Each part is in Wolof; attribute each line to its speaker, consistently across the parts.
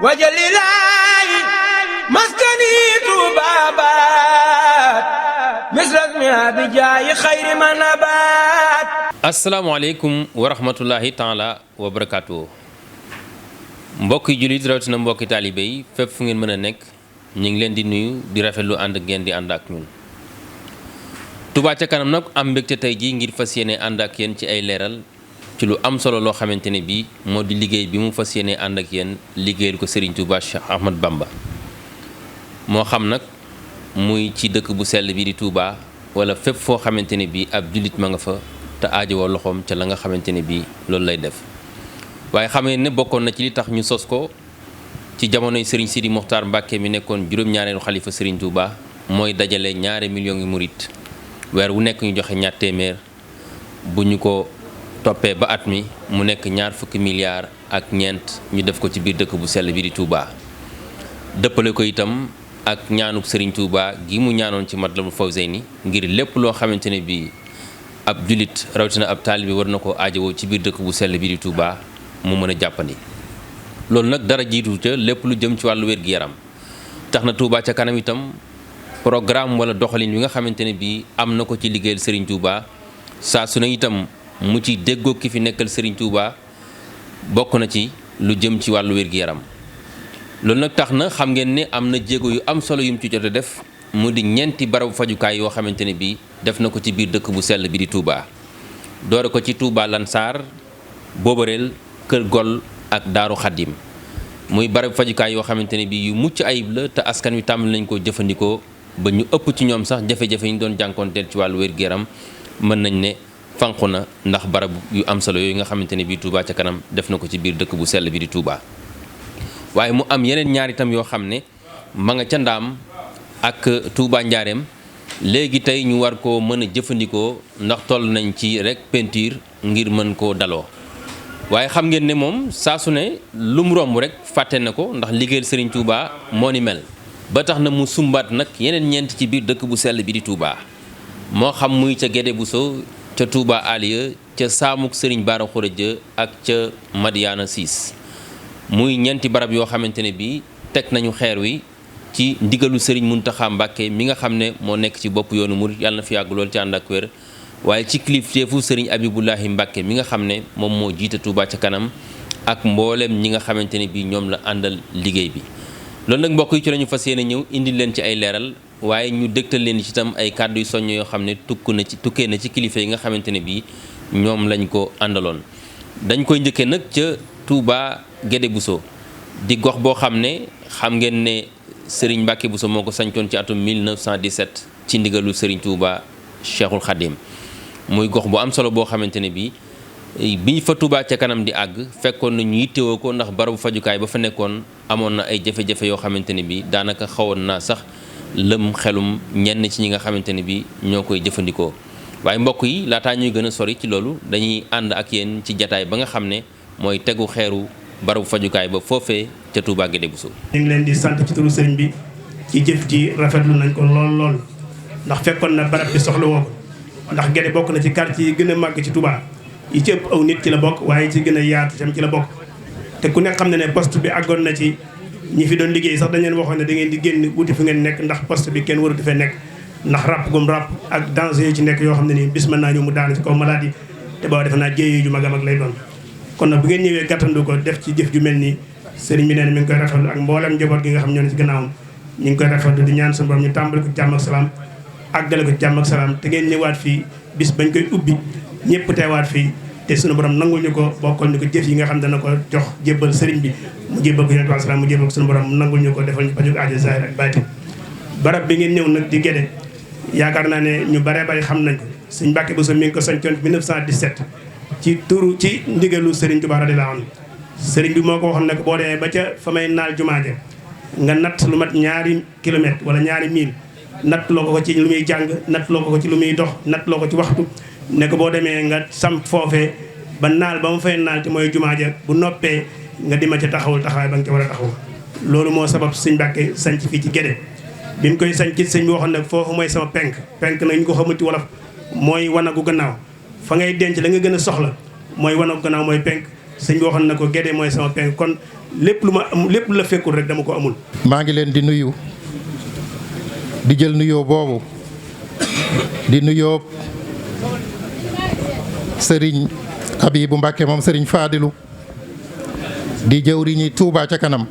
Speaker 1: wajalilaayi maskani tuubaabaat misrasmi abijaayi xayri ma nabaat.
Speaker 2: asalaamaaleykum wa rahmatullahi taala wa barakaatu. mbokki jullit rawatina mbokki taalibe yi fépp fu ngeen mën a nekk ñu ngi leen di nuyu di rafetlu ànd ngeen di ànd ak ñun. Touba ca kanam nag am mbégte tey jii ngir fas yéene ànd ak yéen ci ay leeral ci lu am solo loo xamante ne bii moo di liggéey bi mu fas yéene ànd ak yéen liggéeyal ko Serigne Touba Cheikh Ahmad Bamba. moo xam nag muy ci dëkk bu sell bi di Touba wala fépp foo xamante ne bii ab jullit ma nga fa te aajowoo loxoom ca la nga xamante ne bii loolu lay def. waaye xam ngeen ne bokkoon na ci li tax ñu sos ko ci jamonoy Serigne Sidi Mokhtar Mbacke mi nekkoon juróom-ñaareelu xalifa Serigne Touba mooy dajale ñaari millions yi murit weer wu nekk ñu joxe ñaar téeméer bu ñu ko toppee ba at mi mu nekk ñaar fukki milliards ak ñeent ñu def ko ci biir dëkk bu sell bi di Touba. dëppale ko itam ak ñaanuk Serigne Touba gi mu ñaanoon ci Matlabul Fawzayni ngir lépp loo xamante ne bii ab julit rawatina ab taalibe war na ko aajowoo ci biir dëkk bu sell bi di Touba mu mën a jàppandi. loolu nag dara jiitu ca lépp lu jëm ci wàllu wér-gi-yaram tax na Touba ca kanam itam programme wala doxalin wi nga xamante ne bii am na ko ci liggéeyal Serigne Touba saa su ne itam mu ci déggoo ki fi nekkal Serigne Touba bokk na ci lu jëm ci wàllu wér-gi-yaram. loolu nag tax na xam ngeen ne am na jéego yu am solo yu mu ci jot a def mu di ñeenti barabu fajukaay yoo xamante ne bii def na ko ci biir dëkk bu sell bi di Touba. doore ko ci Touba Lansar Boborel Kër Gol ak Daaru Xaddim muy barabu fajukaay yoo xamante ne bii yu mucc ayib la te askan wi tàmbali nañ ko jëfandikoo ba ñu ëpp ci ñoom sax jafe-jafe yi ñu doon jànkoonteel ci wàllu wér-gu-yaram mën nañ ne fanqu na ndax barab yu am solo yooyu nga xamante ne bii Touba ca kanam def na ko ci biir dëkk bu sell bi di Touba. waaye mu am yeneen ñaar itam yoo xam ne ma nga ca Ndaam ak Touba Njaareem léegi tey ñu war koo mën a jëfandikoo ndax toll nañ ci rek peinture ngir mën koo daloo. waaye xam ngeen ne moom saa su ne lu mu romb rek fàtte na ko ndax liggéeyal Serigne Touba moo ni mel. ba tax na mu sumbaat nag yeneen ñeent ci biir dëkk bu sell bi di Touba moo xam muy ca Guédé Bousso ca Touba Aliya ca Saamuk Serigne Bara Khourédia ak ca Madiana 6 muy ñeenti barab yoo xamante ne bii teg nañu xeer wi ci ndigalu Serigne Mountakha Mbacké mi nga xam ne moo nekk ci bopp yoonu murid yàlla na fi yàgg lool ci ànd ak wér waaye ci kilifteefu Serigne Abibullahi Mbacké mi nga xam ne moom moo jiite Touba ca kanam ak mboolem ñi nga xamante ne bii ñoom la àndal liggéey bi. loolu nag mbokk yi ci lañu fas yéene ñëw indi leen ci ay leeral waaye ñu dëgtal leen ci itam ay kàddu yu soññ yoo xam ne tukkee na ci kilifa yi nga xamante ne bii ñoom lañ ko àndaloon. dañ koy njëkkee nag ca Touba Guédé Bousso di gox boo xam ne xam ngeen ne Serigne Mbacké Bousso moo ko sañcoon ci atum 1917 ci ndigalu Serigne Touba Cheikhul Khadim muy gox bu am solo boo xamante ne bii bi ñu fa Touba ca kanam di àgg fekkoon na ñu yittewoo ko ndax barabu fajukaay ba fa nekkoon amoon na ay jafe-jafe yoo xamante ne bii daanaka xawoon naa sax lëm xelum ñenn ci ñi nga xamante ne bii ñoo koy jëfandikoo. waaye mbokk yi laataa ñuy gën a sori ci loolu dañuy ànd ak yéen ci jataay ba nga xam ne mooy tegu xeeru barabu fajukaay ba foofee ca Touba Guédé Bousso.
Speaker 3: ñu ngi leen di sant ci turu sëriñ bi ci jëf ji rafetlu nañ ko lool ndax fekkoon na barab bi soxla woo ko ndax Guédé bokk na ci quartier yi gën a màgg ci Touba yi ci ëpp aw nit ci la bokk waaye ci gën a yaatu tam ci la bokk te ku nekk xam ne ne poste bi àggoon na ci ñi fi doon liggéey sax dañ leen waxoon ne da ngeen di génn wuti fi ngeen nekk ndax poste bi kenn waratu fee nekk ndax ràpp gum ràpp ak danger yi ci nekk yoo xam ne nii bis mën naa ñëw mu daanu ci kaw malade yi te boo defe naa jéyee ju mag a mag lay doon. kon nag bu ngeen ñëwee gàttandu ko def ci jëf ju mel nii sëriñ bi nee na mi ngi koy rafetlu ak mboolem njaboot gi nga xam ñoo ne ci gannaawam ñu ngi koy rafetlu di ñaan suñu borom ñu tàmbali ko jàmm ak salaam àggale ko jàmm ak salaam te ngeen ñëwaat fii bis bañ koy ubbi ñëpp teewaat fii te suñu borom nangul ñu ko bokkal ñu ko jëf yi nga xam dana ko jox jébbal sëriñ bi mu jébbal ko yonent bi salaam mu jébbal ko suñu borom mu nangul ñu ko defal ñu pajuk aajo zahir ak baatin. barab bi ngeen ñëw nag di Guédé yaakaar naa ne ñu baree bari xam nañ ko Sëriñ Mbacké Bousso mi ngi ko sañcoon 1917 ci ndigalu Sëriñ Touba radiyallahu anhu sëriñ bi moo ko waxoon nag boo demee ba ca fa may naal jumaa ja nga natt lu mat ñaari kilomètre wala ñaari mille natt loo ko ci lu muy jàng natt loo ko ci lu muy dox natt loo ko ci waxtu ne ko boo demee nga samp foofee ba naal ba mu fay naal ci mooy jumaa ja bu noppee nga dima ca taxawul taxawaay ba nga ca war a taxaw loolu moo sabab Sëriñ Mbacké sanc fii ci Guédé bi mu koy sanc sëñ bi waxoon nag foofu mooy sama penk nag ñu ko xamuti wolof mooy wanagu gannaaw fa ngay denc la nga gën a soxla mooy wanagu gannaaw mooy penk sëñ bi waxoon na ko Guédé mooy sama penk kon lépp lu ma am lépp lu la fekkul rek dama ko amul.
Speaker 4: maa ngi leen di nuyu di jël nuyoo boobu di nuyoo sëriñ Abibu Mbàkke moom sëriñ Faadilu di jëwriñi Touba ca kanam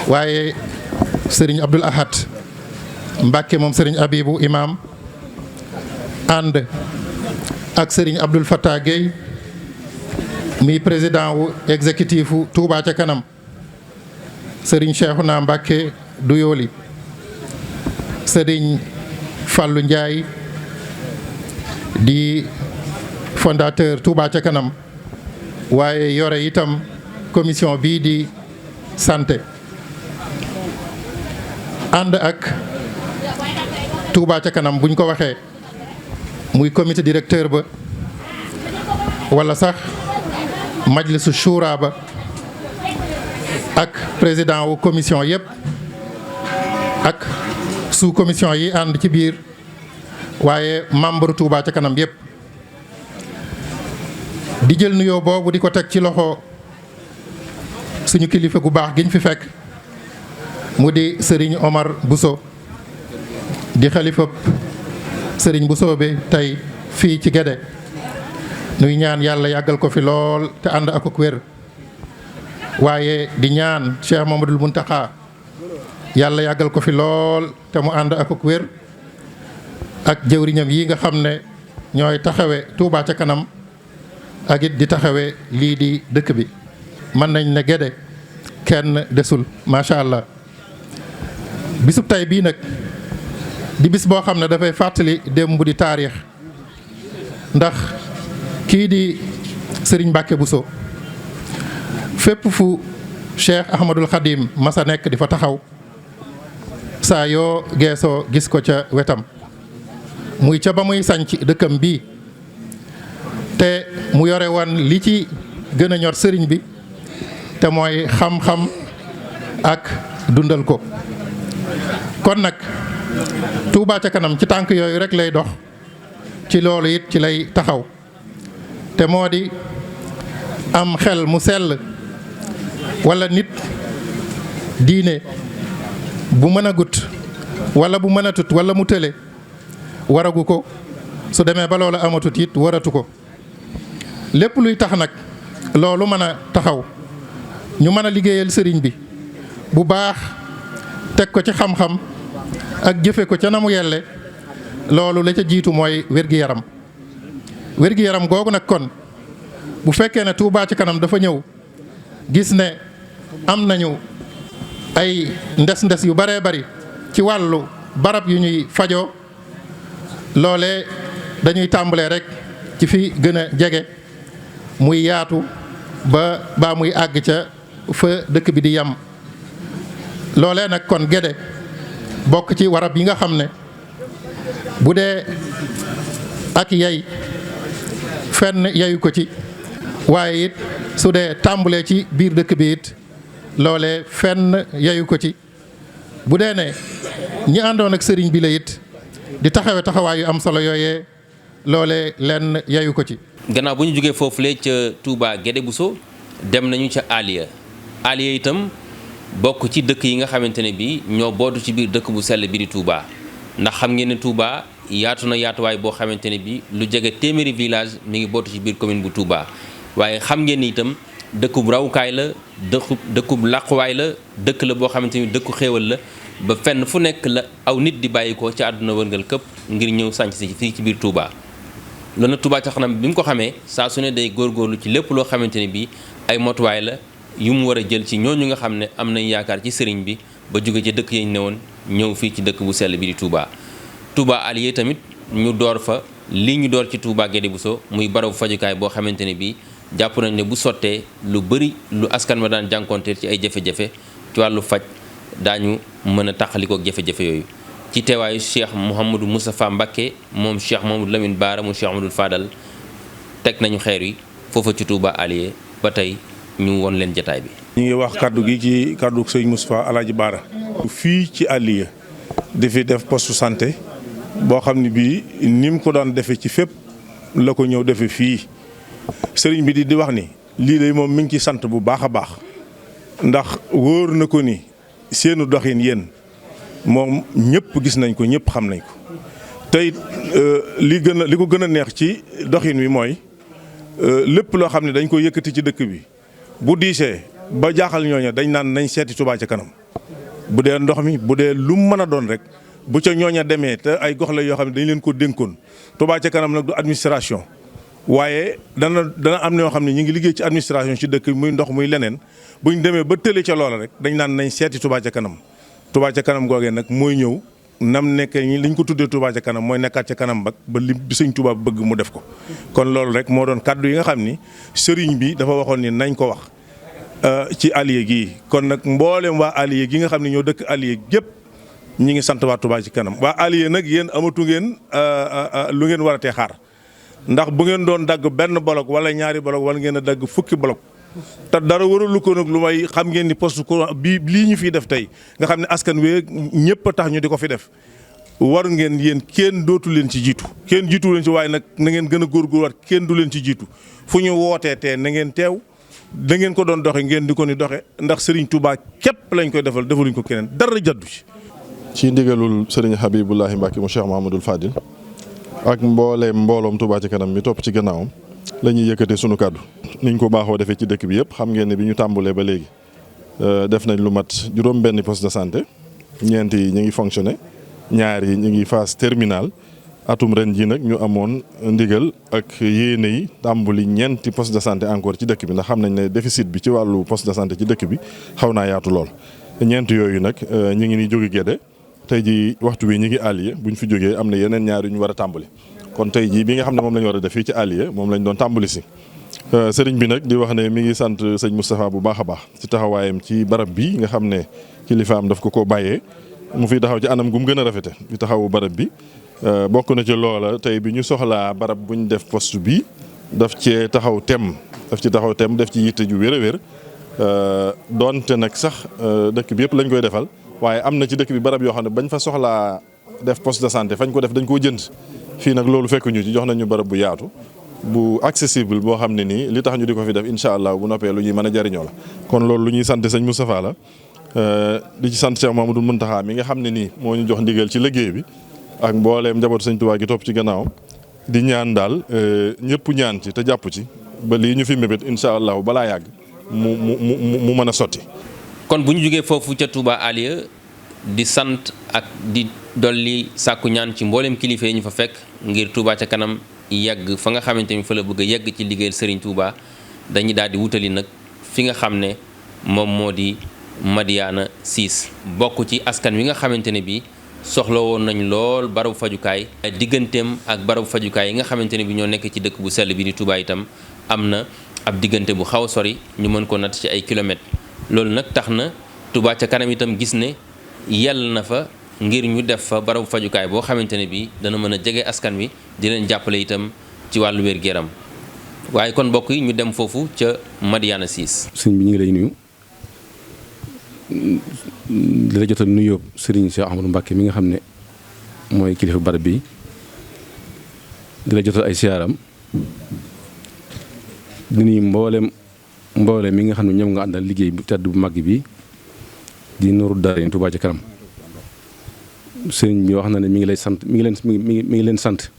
Speaker 4: waaye sëriñ Abdul Ahad Mbàkke moom sëriñ Abibu imam ànd ak sëriñ Abdul Fattah Gueye mi président wu exécutif wu Touba ca kanam sëriñ Cheikhouna Mbàkke Duyooli sëriñ Fallou Ndiaye di fondateur Touba ca kanam waaye yore itam commission bii di santé ànd ak Touba ca kanam buñ ko waxee muy comité directeur ba wala sax majlisu shura ba ak président wu commission yëpp ak sous commission yi ànd ci biir waaye membre Touba ca kanam yëpp di jël nuyoo boobu di ko teg ci loxo suñu kilifa gu baax giñ fi fekk mu di Serigne Omar Bousso di xalifa Serigne Bousso bi tey fii ci Guédé nuy ñaan yàlla yàggal ko fi lool te ànd ak wér waaye di ñaan Cheikh Mamadou Mountakha yàlla yàggal ko fi lool te mu ànd ak wér ak jëwriñam yi nga xam ne ñooy taxawe Touba ca kanam ak it di taxawe lii di dëkk bi mën nañ ne Guédé kenn desul macha allah bisub tey bii nag di bis boo xam ne dafay fàttali démb di taarix ndax kii di Serigne Mbacke Bousso fépp fu Cheikh Ahmadul Khadim masa nekk di fa taxaw saa yoo geesoo gis ko ca wetam muy ca ba muy sanc dëkkam bii te mu yore woon li ci gën a ñor sëriñ bi te mooy xam-xam ak dundal ko kon nag Touba ca kanam ci tànk yooyu rek lay dox ci loolu it ci lay taxaw te moo di am xel mu sell walla nit diine bu mën a gut walla bu mën a tut walla mu tële waragu ko su demee ba loolu amatut it waratu ko lépp luy tax nag loolu mën a taxaw ñu mën a liggéeyal sëriñ bi bu baax teg ko ci xam-xam ak jëfe ko ca na mu yelle loolu la ca jiitu mooy wér-gi-yaram wér-gi-yaram googu nag kon bu fekkee ne Touba ci kanam dafa ñëw gis ne am nañu ay ndes-ndes yu baree bari ci wàllu barab yu ñuy fajoo loolee dañuy tàmbalee rek ci fi gën a jege muy yaatu ba muy àgg ca fa dëkk bi di yam loolee nag kon Guédé bokk ci warab yi nga xam ne bu dee ak yay fenn yayu ko ci waaye it su dee tàmbalee ci biir dëkk bi it loolee fenn yayu ko ci bu dee ne ñi àndoon ak sëriñ bi la it di taxawe taxawaay yu am solo yooyee loolee lenn yayu ko ci.
Speaker 2: gannaaw bu ñu jógee foofulee ca Touba Guédé Bousso dem nañu ca Aliya Aliya itam bokk ci dëkk yi nga xamante ne bi ñoo bootu ci biir dëkk bu sell bi di Touba ndax xam ngeen ne Touba yaatu na yaatuwaay boo xamante ne bi lu jege téeméeri village mi ngi bootu ci biir commune bu Touba waaye xam ngeen ni itam dëkkub rawukaay la dëkkub làquwaay la dëkk la boo xamante ni dëkku xéewal la ba fenn fu nekk la aw nit di bàyyi ko ci àdduna wërngal këpp ngir ñëw sànc si fii ci biir Touba loolu nag Touba ca kanam bi mu ko xamee saa su ne day góorgóorlu ci lépp loo xamante ne bii ay motuwaay la yu mu war a jël ci ñooñu nga xam ne am nañ yaakaar ci sëriñ bi ba jóge ci dëkk yañ ne woon ñëw fii ci dëkk bu sell bi di Touba. Touba Aliya tamit ñu door fa lii ñu door ci Touba Guédé Bousso muy barabu fajukaay boo xamante ne bii jàpp nañ ne bu sottee lu bëri lu askan ma daan jànkonteel ci ay jafe-jafe ci wàllu faj daañu mën a tàqalikook jafe-jafe yooyu. ci teewaayu Cheikh Mouhamadou Moustapha Mbacké moom Cheikh Mamadou Lamine Bara mu Cheikh Mamadou Fadal teg nañu xeer yi foofa ci Touba Aliya ba tey ñu won leen jataay bi.
Speaker 5: ñu ngi wax kaddu gi ci kaddu sëñ Moustapha Alaaji Bara fii ci Aliya di fi def poste santé boo xam ne bii ni mu ko daan defee ci fépp la ko ñëw defee fii sëriñ bi di wax ni lii de moom mi ngi ciy sant bu baax a baax ndax wóor na ko ni seenu doxin yéen moom ñëpp gis nañ ko ñëpp xam nañ ko tey li ko gën a neex ci doxin wi mooy lépp loo xam ne dañ ko yëkkati ci dëkk bi bu diisee ba jaaxal ñooña dañ naan nañ seeti Touba ca kanam bu dee ndox mi bu dee lu mu mën a doon rek bu ca ñooña demee te ay gox la yoo xam ne dañ leen ko dénkoon Touba ca kanam nag du administration waaye dana am ñoo xam ne ñu ngi liggéey ci administration ci dëkk muy ndox muy leneen buñ demee ba tële ca loola rek dañ naan nañ seeti Touba ca kanam Touba ca kanam googee nag mooy ñëw nam nekkee ñi liñ ko tuddee Touba ca kanam mooy nekkaat ca kanam ba li bi sëñ Touba bëgg mu def ko. kon loolu rek moo doon kaddu yi nga xam ni sëriñ bi dafa waxoon ni nañ ko wax ci Alieu gii kon nag mboolem waa Alieu gi nga xam ne ñoo dëkk Alieu gépp ñi ngi sant waa Touba ci kanam waa Alieu nag yéen amatu ngeen lu ngeen war a tee xaar. ndax bu ngeen doon dagg benn bolok wala ñaari bolok wala ngeen a dagg fukki bolok te dara waralu ko nag lu may xam ngeen ni poste courant bii lii ñu fiy def tey nga xam ne askan wi ñëpp a tax ñu di ko fi def war ngeen yéen kenn dootu leen ci jiitu kenn jiitu leen ci waaye nag na ngeen gën a góorgóorluwaat kenn du leen ci jiitu fu ñu wootee tee na ngeen teew da ngeen ko doon doxe ngeen di ko ni doxe ndax Serigne Touba képp lañ koy defal defaluñ ko keneen dara jaddu
Speaker 6: ci ndigalul Serigne Habibullahi Mbacke mu Cheikh Mahamadul Fadil ak mbooloom Touba ci kanam mi topp ci gannaawam la ñuy yëkkatee sunu kàddu niñ ko baaxoo defee ci dëkk bi yëpp xam ngeen ne bi ñu tàmbalee ba léegi def nañ lu mat juróom benn poste de santé ñeent yi ñu ngi fonctionné ñaar yi ñu ngi phase terminale atum ren ji nag ñu amoon ndigal ak yéene yi tàmbali ñeenti poste de santé encore ci dëkk bi ndax xam nañ ne déficit bi ci wàllu poste de santé ci dëkk bi xaw naa yaatu lool ñeent yooyu nag ñu ngi ni jóge Gédé tey jii waxtu wi ñu ngi Alieu bu ñu fi jógee am na yeneen ñaar yu ñu war a tàmbali kon tey jii bi nga xam ne moom la ñu war a def fii ci Alieu moom lañ doon tàmbali si sëriñ bi nag di wax ne mi ngi sant sëñ Moustapha bu baax a baax ci taxawaayam ci barab bi nga xam ne kilifaam daf ko bàyyee mu fi taxaw ci anam gu mu gën a rafete di taxawu barab bi bokk na ci loola tey bi ñu soxlaa barab bu ñu def poste bi daf ci taxaw tem def ci yitte ju wér a wér donte nag sax dëkk bi yëpp lañ koy defal waaye am na ci dëkk bi barab yoo xam ne bañ fa soxlaa def poste de santé fañ ko def dañ koo jënd fii nag loolu fekk ñu ci jox nañu barab bu yaatu bu accessible boo xam ne nii li tax ñu di ko fi def incha allah bu noppee lu ñuy mën a jariñoo la kon loolu lu ñuy sant sëñ Moustapha la di ci sant Cheikh Mamadou Mountakha mi nga xam ne nii moo ñu jox ndigal ci liggéey bi ak mbooleem njabootu sëñ Tuubaa gi topp ci gannaawam di ñaan daal ñëpp ñaan ci te jàpp ci ba lii ñu fi mébét incha allah balaa yàgg mu mën a sotti.
Speaker 2: kon bu ñu jógee foofu ca Touba Alieu di sant ak di dolli sàkku ñaan ci mboolem kilifa yi ñu fa fekk ngir Touba ca kanam yegg fa nga xamante ni fa la bëgg a yegg ci liggéeyal Serigne Touba dañuy daal di wutali nag fi nga xam ne moom moo di Madiyana 6 bokk ci askan wi nga xamante ne bi soxla woon nañ lool barabu fajukaay digganteem ak barabu fajukaay yi nga xamante ne bi ñoo nekk ci dëkk bu sell bi di Touba itam am na ab diggante bu xaw a sori ñu mën ko natt ci ay kilomètres loolu nag tax na Touba ca kanam itam gis ne yell na fa ngir ñu def fa barabu fajukaay boo xamante ne bi dana mën a jege askan wi di leen jàppale itam ci wàllu wér-gu-yaram waaye kon mbokk yi ñu dem foofu ca Madiyana 6.
Speaker 7: sëñ bi ñu ngi lay nuyu di la jotal nuyoo Serigne Cheikh Ahmadou Mbacké mi nga xam ne mooy kilifa barab bi di la jotal ay siyaaram di nuyu mboolem mi nga xam ne ñoom nga àndal liggéey bu tedd bu màgg bi di Nourou Darayni Touba ca kanam sëriñ bi wax na ne mi ngi lay sant mi ngi leen sant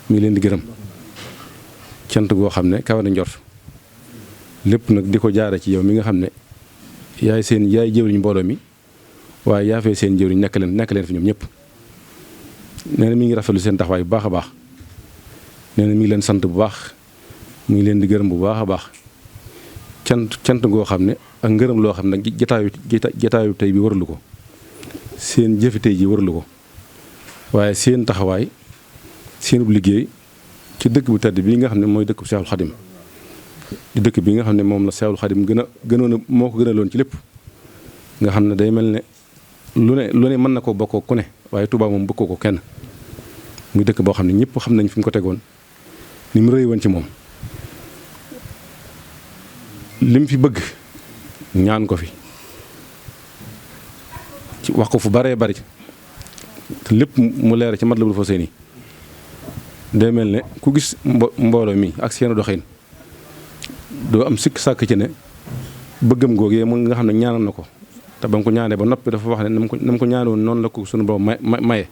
Speaker 7: mi ngi leen di gërëm cant goo xam ne kawe na njort lépp nag di ko jaare ci yow mi nga xam ne yaay jëwriñ mbooloo mi waaye yaa fee seen jëwriñ nekk leen fi ñoom ñëpp nee na mi ngi rafetlu seen taxawaay bu baax a baax nee na mi ngi leen sant bu baax mi ngi leen di gërëm bu baax a baax cant goo xam ne ak ngërëm loo xam ne jataayu tey bi waralu ko seen jëfi tey ji waralu ko waaye seen taxawaay seenub liggéey ci dëkk bu tedd bii nga xam ne mooy dëkk bu Seexul Xadim di dëkk bi nga xam ne moom la Seexul Xadim moo ko gënaloon ci lépp nga xam ne day mel ne lu ne mën na ko bokkoo ku ne waaye Touba moom bokkoo ko kenn muy dëkk boo xam ne ñëpp xam nañ fi mu ko tegoon ni mu rëy woon ci moom lim fi bëgg ñaan ko fi ci wax ko fu baree bari te lépp mu leer ci Matlabul Fawzayni day mel ne ku gis mbooloo mi ak seen doxin doo am sikk sàkk ci ne bëggam googee mu nga xam ne ñaanal na ko te ba mu ko ñaanee ba noppi dafa wax ne na mu ko ñaanoon noonu la ko sunu borom maye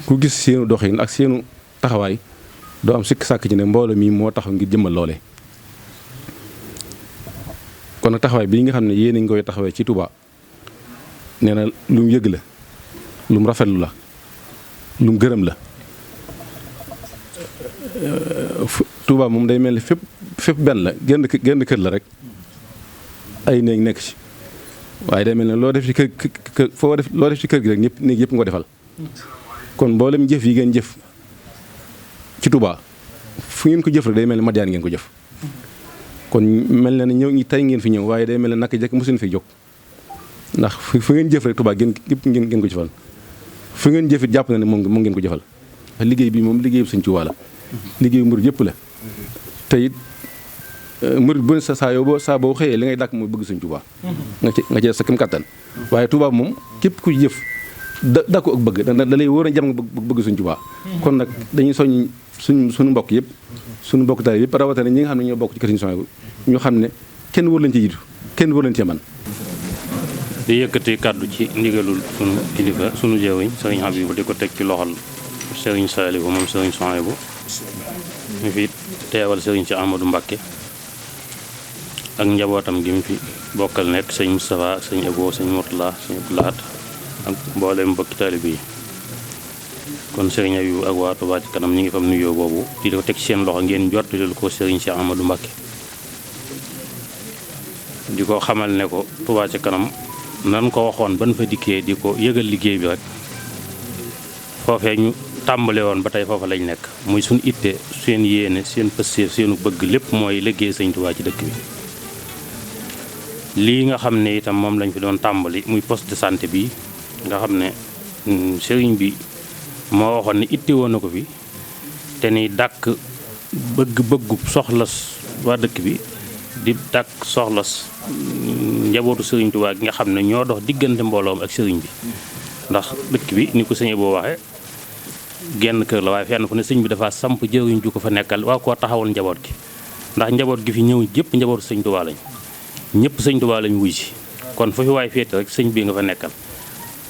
Speaker 7: ku gis seenu doxin ak seenu taxawaay doo am sikk sàkk ci ne mbooloo mi moo taxaw ngir jëmmal loole kon nag taxawaay bii nga xam ne yéen a ngi koy taxawee ci Touba nee na lu mu yëg la lu mu rafetlu la lu mu gërëm la Touba moom day mel ni fépp benn la genn kër la rek ay néeg nekk ci waaye day mel ne loo def ci kër loo def ci kër gi rek ñëpp néeg yëpp nga ko defal kon mboolem jëf yi ngeen jëf ci Touba fu ngeen ko jëf rek day mel ne Madiyana ngeen ko jëf kon mel na ne ñëw ñi tey ngeen fi ñëw waaye day mel ne naka jekk mosuñ fi jóg ndax fu ngeen jëf rek Touba ngeen ko jëfal fu ngeen jëfit jàpp na ne moom ngeen ko jëfal liggéey bi moom liggéey bu Sëñ Tuubaa la liggéey murid yëpp la te it murid bu ne saa boo xëyee li ngay dàkk mooy bëgg Sëñ Tuubaa nga ci sa kem kàttan waaye Touba moom képp ku jëf dàkku ak bëgg da lay wóor a jam nga bëgg Sëñ Tuubaa kon nag dañuy soññ suñu mbokk yëpp suñu mbokk taal yëpp rawatina ñi nga xam ne ñoo bokk ci kër Sëñ Suhaybu ñu xam ne kenn wóor leen ci jiitu kenn wóor leen ci man
Speaker 8: di yëkkati kàddu ci ndigalul sunu kilifa sunu jëwiñ sëriñ Habibu di ko teg ci loxol sëriñ Saalihu moom sëriñ Suhaybu ñu fi teewal sëriñ si Ahmadou Mbakke ak njabootam gi mu fi bokkal nekk sëñ Moustapha sëñ Abo sëñ Murtala sëñ Abdoulahat ak mboolem mbokki taalibe yi kon sëriñ Habibu ak waa Touba Ca Kanam ñi ngi fam nuyoo boobu di ko teg ci seen loxo ngeen jottali ko sëriñ si Ahmadou Mbakke di ko xamal ne ko Touba Ca Kanam nan ko waxoon ban fa dikkee di ko yëgal liggéey bi rek foofee ñu tàmbale woon ba tey foofa lañ nekk muy suñu itte seen yéene seen pëstéef seenu bëgg lépp mooy liggéey Sëñ Touba ci dëkk bi lii nga xam ne itam moom lañ fi doon tàmbali muy poste de santé bi nga xam ne sëriñ bi moo waxoon ne itte woon na ko fi te ni dàkk bëgg-bëggu soxlas waa dëkk bi di dàkk soxlas njabootu sëriñ Touba gi nga xam ne ñoo dox diggante mbooloom ak sëriñ bi ndax dëkk bi ni ko sëñ boo waxee genn kër la waaye fenn fu ne sëñ bi dafa samp jëriñ ju ko fa nekkal waa koo taxawal njaboot gi ndax njaboot gi fi ñëw yëpp njabootu sëñ Touba lañ ñëpp sëñ Touba lañ wuy si kon fu fi waay féete rek sëñ bi nga fa nekkal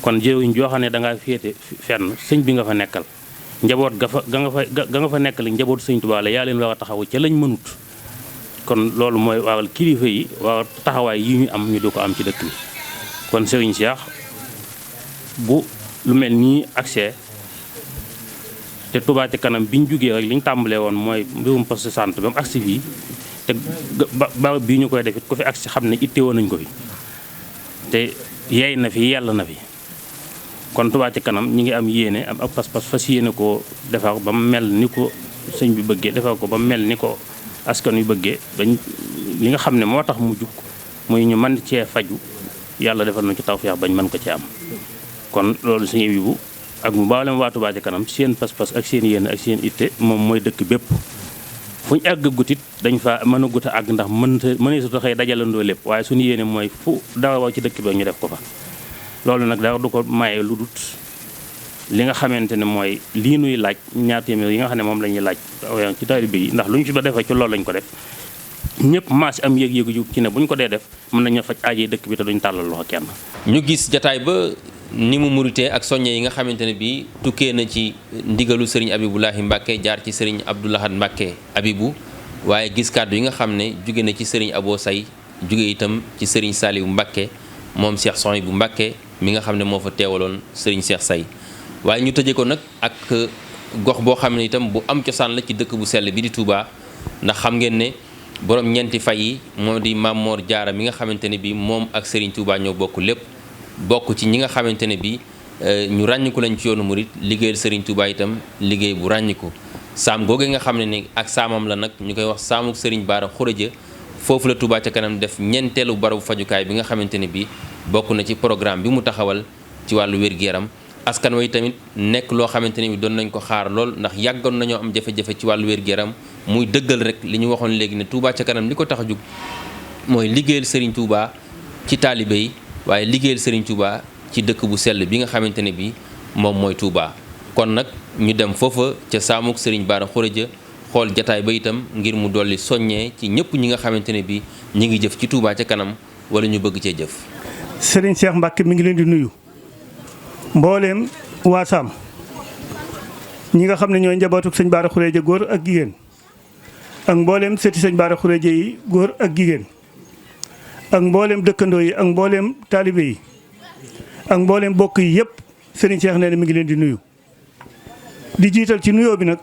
Speaker 8: kon jëriñ joo xam ne dangaa féete fenn sëñ bi nga fa nekkal njaboot ga nga fa nekkal njabootu sëñ Touba la yaa leen war a taxawu ca lañ mënut kon loolu mooy waral kilifa yi waa taxawaay yi ñu am ñu di ko am ci dëkk bi kon Serigne Cheikh bu lu mel nii accès te Touba Ca Kanam bi ñu jugee rek li ñu tàmbalee woon mooy mbirum poste de santé ba mu agsi fii te barab bii ñu koy def it ku fi agsi xam ne itte woon nañ ko fi te yey na fi yàlla na fi kon Touba Ca Kanam ñi ngi am yéene am ak pas-pas fas yéene koo defar ba mu mel ni ko sëñ bi bëggee defar ko ba mu mel ni ko askan wi bëggee bañ li nga xam ne moo tax mu jug muy ñu mën cee faju yàlla defal na ci tawfeex bañ mën ko ci am kon loolu suñu yibu ak mu mboolem waa Touba Ca Kanam seen pas-pas ak seen yéene ak seen itte moom mooy dëkk bépp fu ñu àgg gutit dañ fa mën a gut a àgg ndax mënee su taxee dajalandoo lépp waaye suñu yéene mooy fu dara wa ci dëkk bi ñu def ko fa loolu nag dara du ko maye lu dut li nga xamante ne mooy lii nuy laaj ñaar téeméer yi nga xam ne moom la ñuy laaj ci taalibe yi ndax lu ñu fi ba defee ci loolu lañ ko def ñëpp maas am yëg-yëgu yu ci ne bu ñu ko dee def mën nañu faj aajee dëkk bi te duñ tàllal loxo kenn.
Speaker 2: ñu gis jataay ba ni mu muritee ak soññe yi nga xamante ne bii tukkee na ci ndigalu sëriñ Abibulahi Mbàkke jaar ci sëriñ Abdoulahad Mbàkke Abibu waaye gis kàddu yi nga xam ne jóge na ci sëriñ Abo Say jóge itam ci sëriñ Saliou Mbàkke moom Cheikh Souhaïbou Mbàkke mi nga xam ne moo fa teewaloon sëriñ Cheikh Say waaye ñu tëjee ko nag ak gox boo xam ne itam bu am cosaan la ci dëkk bu sell bi di Touba ndax xam ngeen ne borom ñeenti fay yi moo di Maam Mor Jaara mi nga xamante ne bii moom ak Serigne Touba ñoo bokk lépp bokk ci ñi nga xamante ne bii ñu ràññiku lañ ci yoonu murit liggéeyal Serigne Touba itam liggéey bu ràññiku saam googe nga xam ne ni ak saamam la nag ñu koy wax saamuk Serigne Bara Khourédia foofu la Touba Ca Kanam def ñeenteelu barabu fajukaay bi nga xamante ne bii bokk na ci programme bi mu taxawal ci wàllu wér-gu-yaram askan wi tamit nekk loo xamante ne bi doon nañ ko xaar lool ndax yàggoon nañoo am jafe-jafe ci wàllu wér-gu-yaram muy dëggal rek li ñu waxoon léegi ne Touba Ca Kanam li ko tax a jug mooy liggéeyal Serigne Touba ci taalibe yi waaye liggéeyal Serigne Touba ci dëkk bu sell bi nga xamante ne bi moom mooy Touba. kon nag ñu dem foofa ca saamuk Serigne Bara Khourédia xool jataay ba itam ngir mu dolli soññee ci ñëpp ñi nga xamante ne bi ñi ngi jëf ci Touba ca kanam wala ñu bëgg cee jëf.
Speaker 9: Serigne Cheikh Mbacke mi ngi leen di nuyu mbooleem waa Sam ñi nga xam ne ñooy njabootuk sëñ Bara Khourédia góor ak jigéen ak mbooleem sëti sëñ Bara Khourédia yi góor ak jigéen ak mbooleem dëkkandoo yi ak mbooleem taalibe yi ak mbooleem bokk yi yëpp Serigne Cheikh nee na mi ngi leen di nuyu. di jiital ci nuyoo bi nag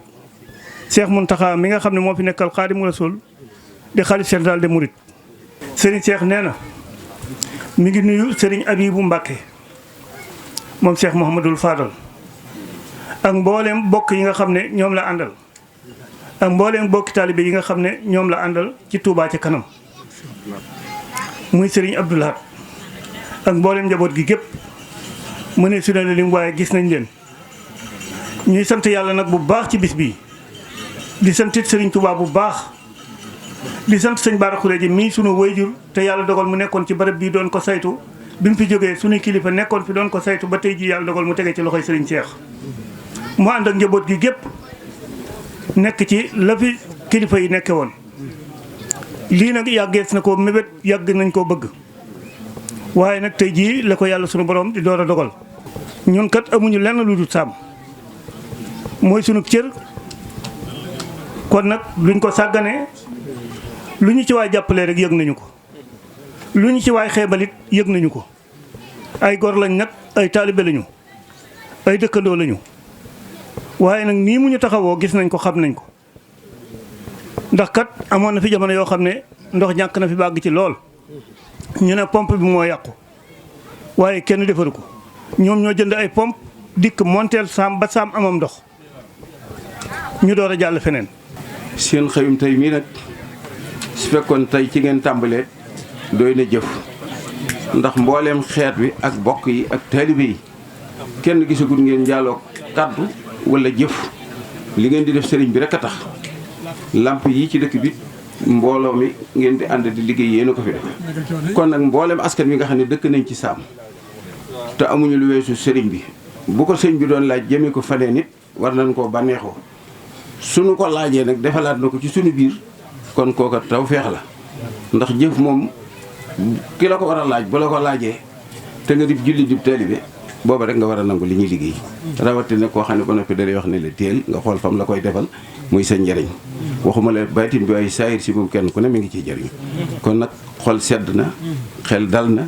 Speaker 9: Cheikh Mountakha mi nga xam ne moo fi nekkal Xaadimu Rasuul di xalif général des Mourides. Serigne Cheikh nee na mi ngi nuyu Serigne Abibou Mbacke moom Cheikh Mouhamadul Fadal ak mbooleem bokk yi nga xam ne ñoom la àndal ak mbooleem bokki taalibe yi nga xam ne ñoom la àndal ci Touba ca kanam muy Serigne Abdoulahat ak mbooleem njaboot gi gépp mu ne su ne lim waaye gis nañ leen. ñuy sant yàlla nag bu baax ci bis bii di santit Serigne Touba bu baax di sant sëñ Bara Khourédia mii sunu wayjur te yàlla dogal mu nekkoon ci barab bii doon ko saytu bi mu fi jógee sunuy kilifa nekkoon fi doon ko saytu ba tey jii yàlla dogal mu tege ci loxoy Serigne Cheikh mu ànd ak njaboot gi gépp nekk ci la fi kilifa yi nekke woon lii nag yàggees na ko mébét yàgg nañ koo bëgg waaye nag tey jii la ko yàlla sunu borom di door a dogal ñun kat amuñu lenn lu dul Sam mooy sunu cër kon nag luñ ko sàgganee lu ñu ci waay jàppalee rek yëg nañu ko lu ñu ci waay xeebalit yëg nañu ko ay gor lañ nag ay taalibe lañu ay dëkkandoo lañu waaye nag nii mu ñu taxawoo gis nañ ko xam nañ ko ndax kat amoon na fi jamono yoo xam ne ndox ñàkk na fi bàgg ci lool ñu ne pompe bi moo yàqu waaye kenn defaru ko ñoom ñoo jënd ay pompe dikk monteel Sam ba Sam amam ndox ñu door a jàll feneen.
Speaker 10: seen xëyum tey mii nag su fekkoon tey ci ngeen tàmbalee doy na jëf ndax mbooleem xeet wi ak bokk yi ak taalibe yi kenn gisagul ngeen jàlloo kàddu wala jëf li ngeen di def sëriñ bi rek a tax lamp yi ci dëkk bi mbooloo mi ngeen di ànd di liggéey yéen a ko fi def kon nag mbooleem askan wi nga xam ne dëkk nañ ci Sam te amuñu lu weesu sëriñ bi bu ko sëriñ bi doon laaj jëmee ko fanee nit war nañ koo bànneexoo suñu ko laajee nag defalaat na ko ci suñu biir kon kooka taw feex la ndax jëf moom ki la ko war a laaj bu la ko laajee te nga di julli di taalibe booba rek nga war a nangu li ñuy liggéey rawatina koo xam ne ba noppi dalay wax ne la téel nga xool fam la koy defal muy sa njëriñ waxuma la baatin bi ay saayir si moom kenn ku ne mi ngi ciy jëriñ kon nag xol sedd na xel dal na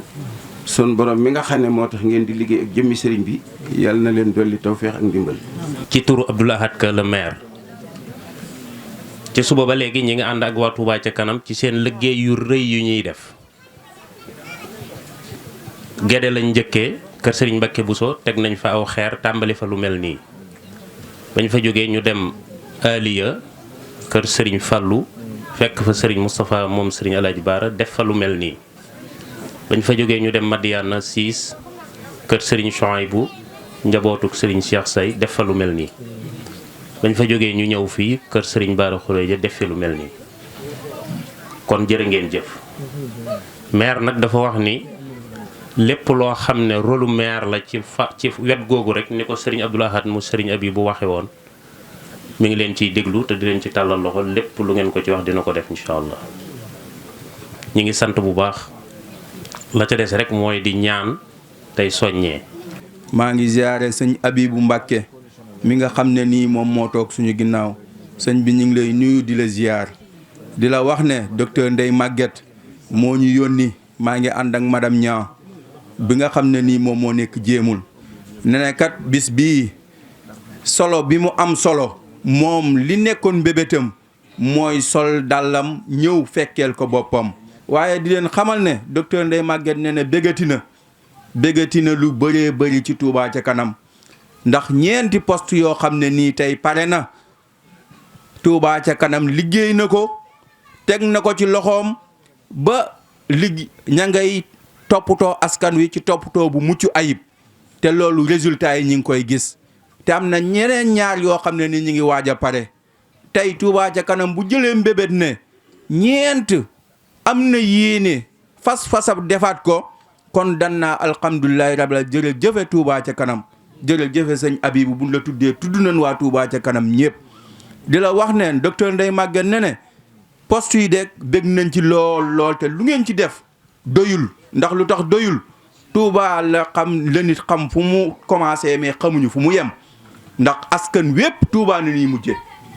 Speaker 10: sun borom mi nga xam ne moo tax ngeen di liggéey ak jëmmi sëriñ bi yàlla na leen dolli tawfeex ak ndimbal.
Speaker 8: ci turu Abdoulahat Ka le maire ci suba ba léegi ñi ngi ànd ak waa Touba ca kanam ci seen liggéey yu rëy yu ñuy def Gédé lañ njëkkee kër Serigne Mbacké Bousso teg nañ fa aw xeer tàmbali fa lu mel nii bañ fa jógee ñu dem Aliya kër Serigne Fallou fekk fa Serigne Moustapha moom Serigne Alaaji Baara def fa lu mel nii bañ fa jógee ñu dem Madiana 6 kër Serigne Chouaïbou njabootuk Serigne Cheikh Say def fa lu mel nii bañ fa jógee ñu ñëw fii kër Serigne Bara Khourédia def fi lu mel nii kon jërë ngeen jëf maire nag dafa wax ni lépp loo xam ne rôlu maire la ci wet googu rek ni ko Serigne Abdoulahat mu Serigne Abi bu waxe woon mi ngi leen ciy déglu te di leen ci tàllal loxo lépp lu ngeen ko ci wax dina ko def incha allah ñi ngi sant bu baax la ca des rek mooy di ñaan tey soññee.
Speaker 11: maa ngi ziare sëñ Abibou Mbacke mi nga xam ne nii moom moo toog suñu ginnaaw sëñ bi ñu ngi lay nuyu di la ziar di la wax ne docteur Ndeye Maguette moo ñu yónni maa ngi ànd ak madame Niang bi nga xam ne nii moom moo nekk jéemul ne ne kat bis bii solo bi mu am solo moom li nekkoon mbébétam mooy sol dàllam ñëw fekkeel ko boppam waaye di leen xamal ne docteur Ndeye Maguette ne ne béggati na lu bëree bëri ci Touba ca kanam ndax ñeenti poste yoo xam ne nii tey pare na Touba ca kanam liggéey na ko teg na ko ci loxoom ba ña ngay toppatoo askan wi ci toppatoo bu mucc ayib te loolu résultat yi ñi ngi koy gis te am na ñeneen ñaar yoo xam ne ni ñi ngi waaj a pare tey Touba ca kanam bu jëlee mbébét ne ñeent am na yéene fas-fasab defaat ko kon dan naa alhamdulilahi rabbil jërëjëfe Touba ca kanam jërëjëfe sëñ Abibu buñ la tuddee tudd nañ waa Touba ca kanam ñëpp di la wax ne docteur Ndeye Maguette ne poste yi de bég nañ ci lool te lu ngeen ci def doyul ndax lu tax doyul Touba la nit xam fu mu commencé mais xamuñu fu mu yem ndax askan wépp Touba na ñuy mujje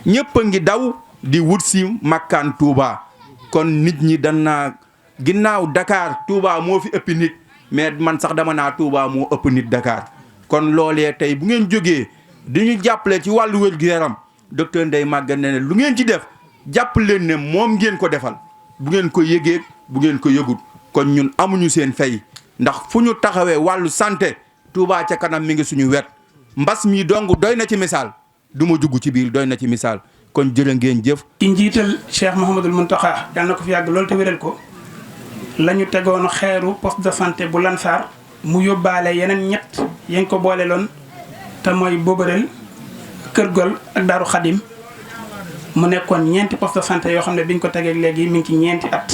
Speaker 11: ñëpp a ngi daw di wut si makkaan Touba kon nit ñi danaa ginnaaw Dakar Touba moo fi ëpp nit mais man sax dama naa Touba moo ëpp nit Dakar kon loolee tey bu ngeen jógee di ñu jàppale ci wàllu wér-gu-yaram docteur Ndeye Maguette ne lu ngeen ci def jàpp leen ne moom ngeen ko defal bu ngeen ko yëgee bu ngeen ko yëgut kon ñun amuñu seen fay ndax fu ñu taxawee wàllu santé Touba ca kanam mi ngi suñu wet mbas mi dong doy na ci misaal du ma jugg ci biir doy na ci misaal kon jërë ngeen jëf.
Speaker 12: ci njiital Cheikh Mouhamadul Mountakha yàlla na ko fi yàgg loolu te wéral ko la ñu tegoon xeeru poste de santé bu Lansar mu yóbbaale yeneen ñett yañ ko boole loon te mooy Bobareel Kër Gol ak Daaru Xadim mu nekkoon ñeenti poste de santé yoo xam ne biñ ko tegee léegi mi ngi ci ñeenti at.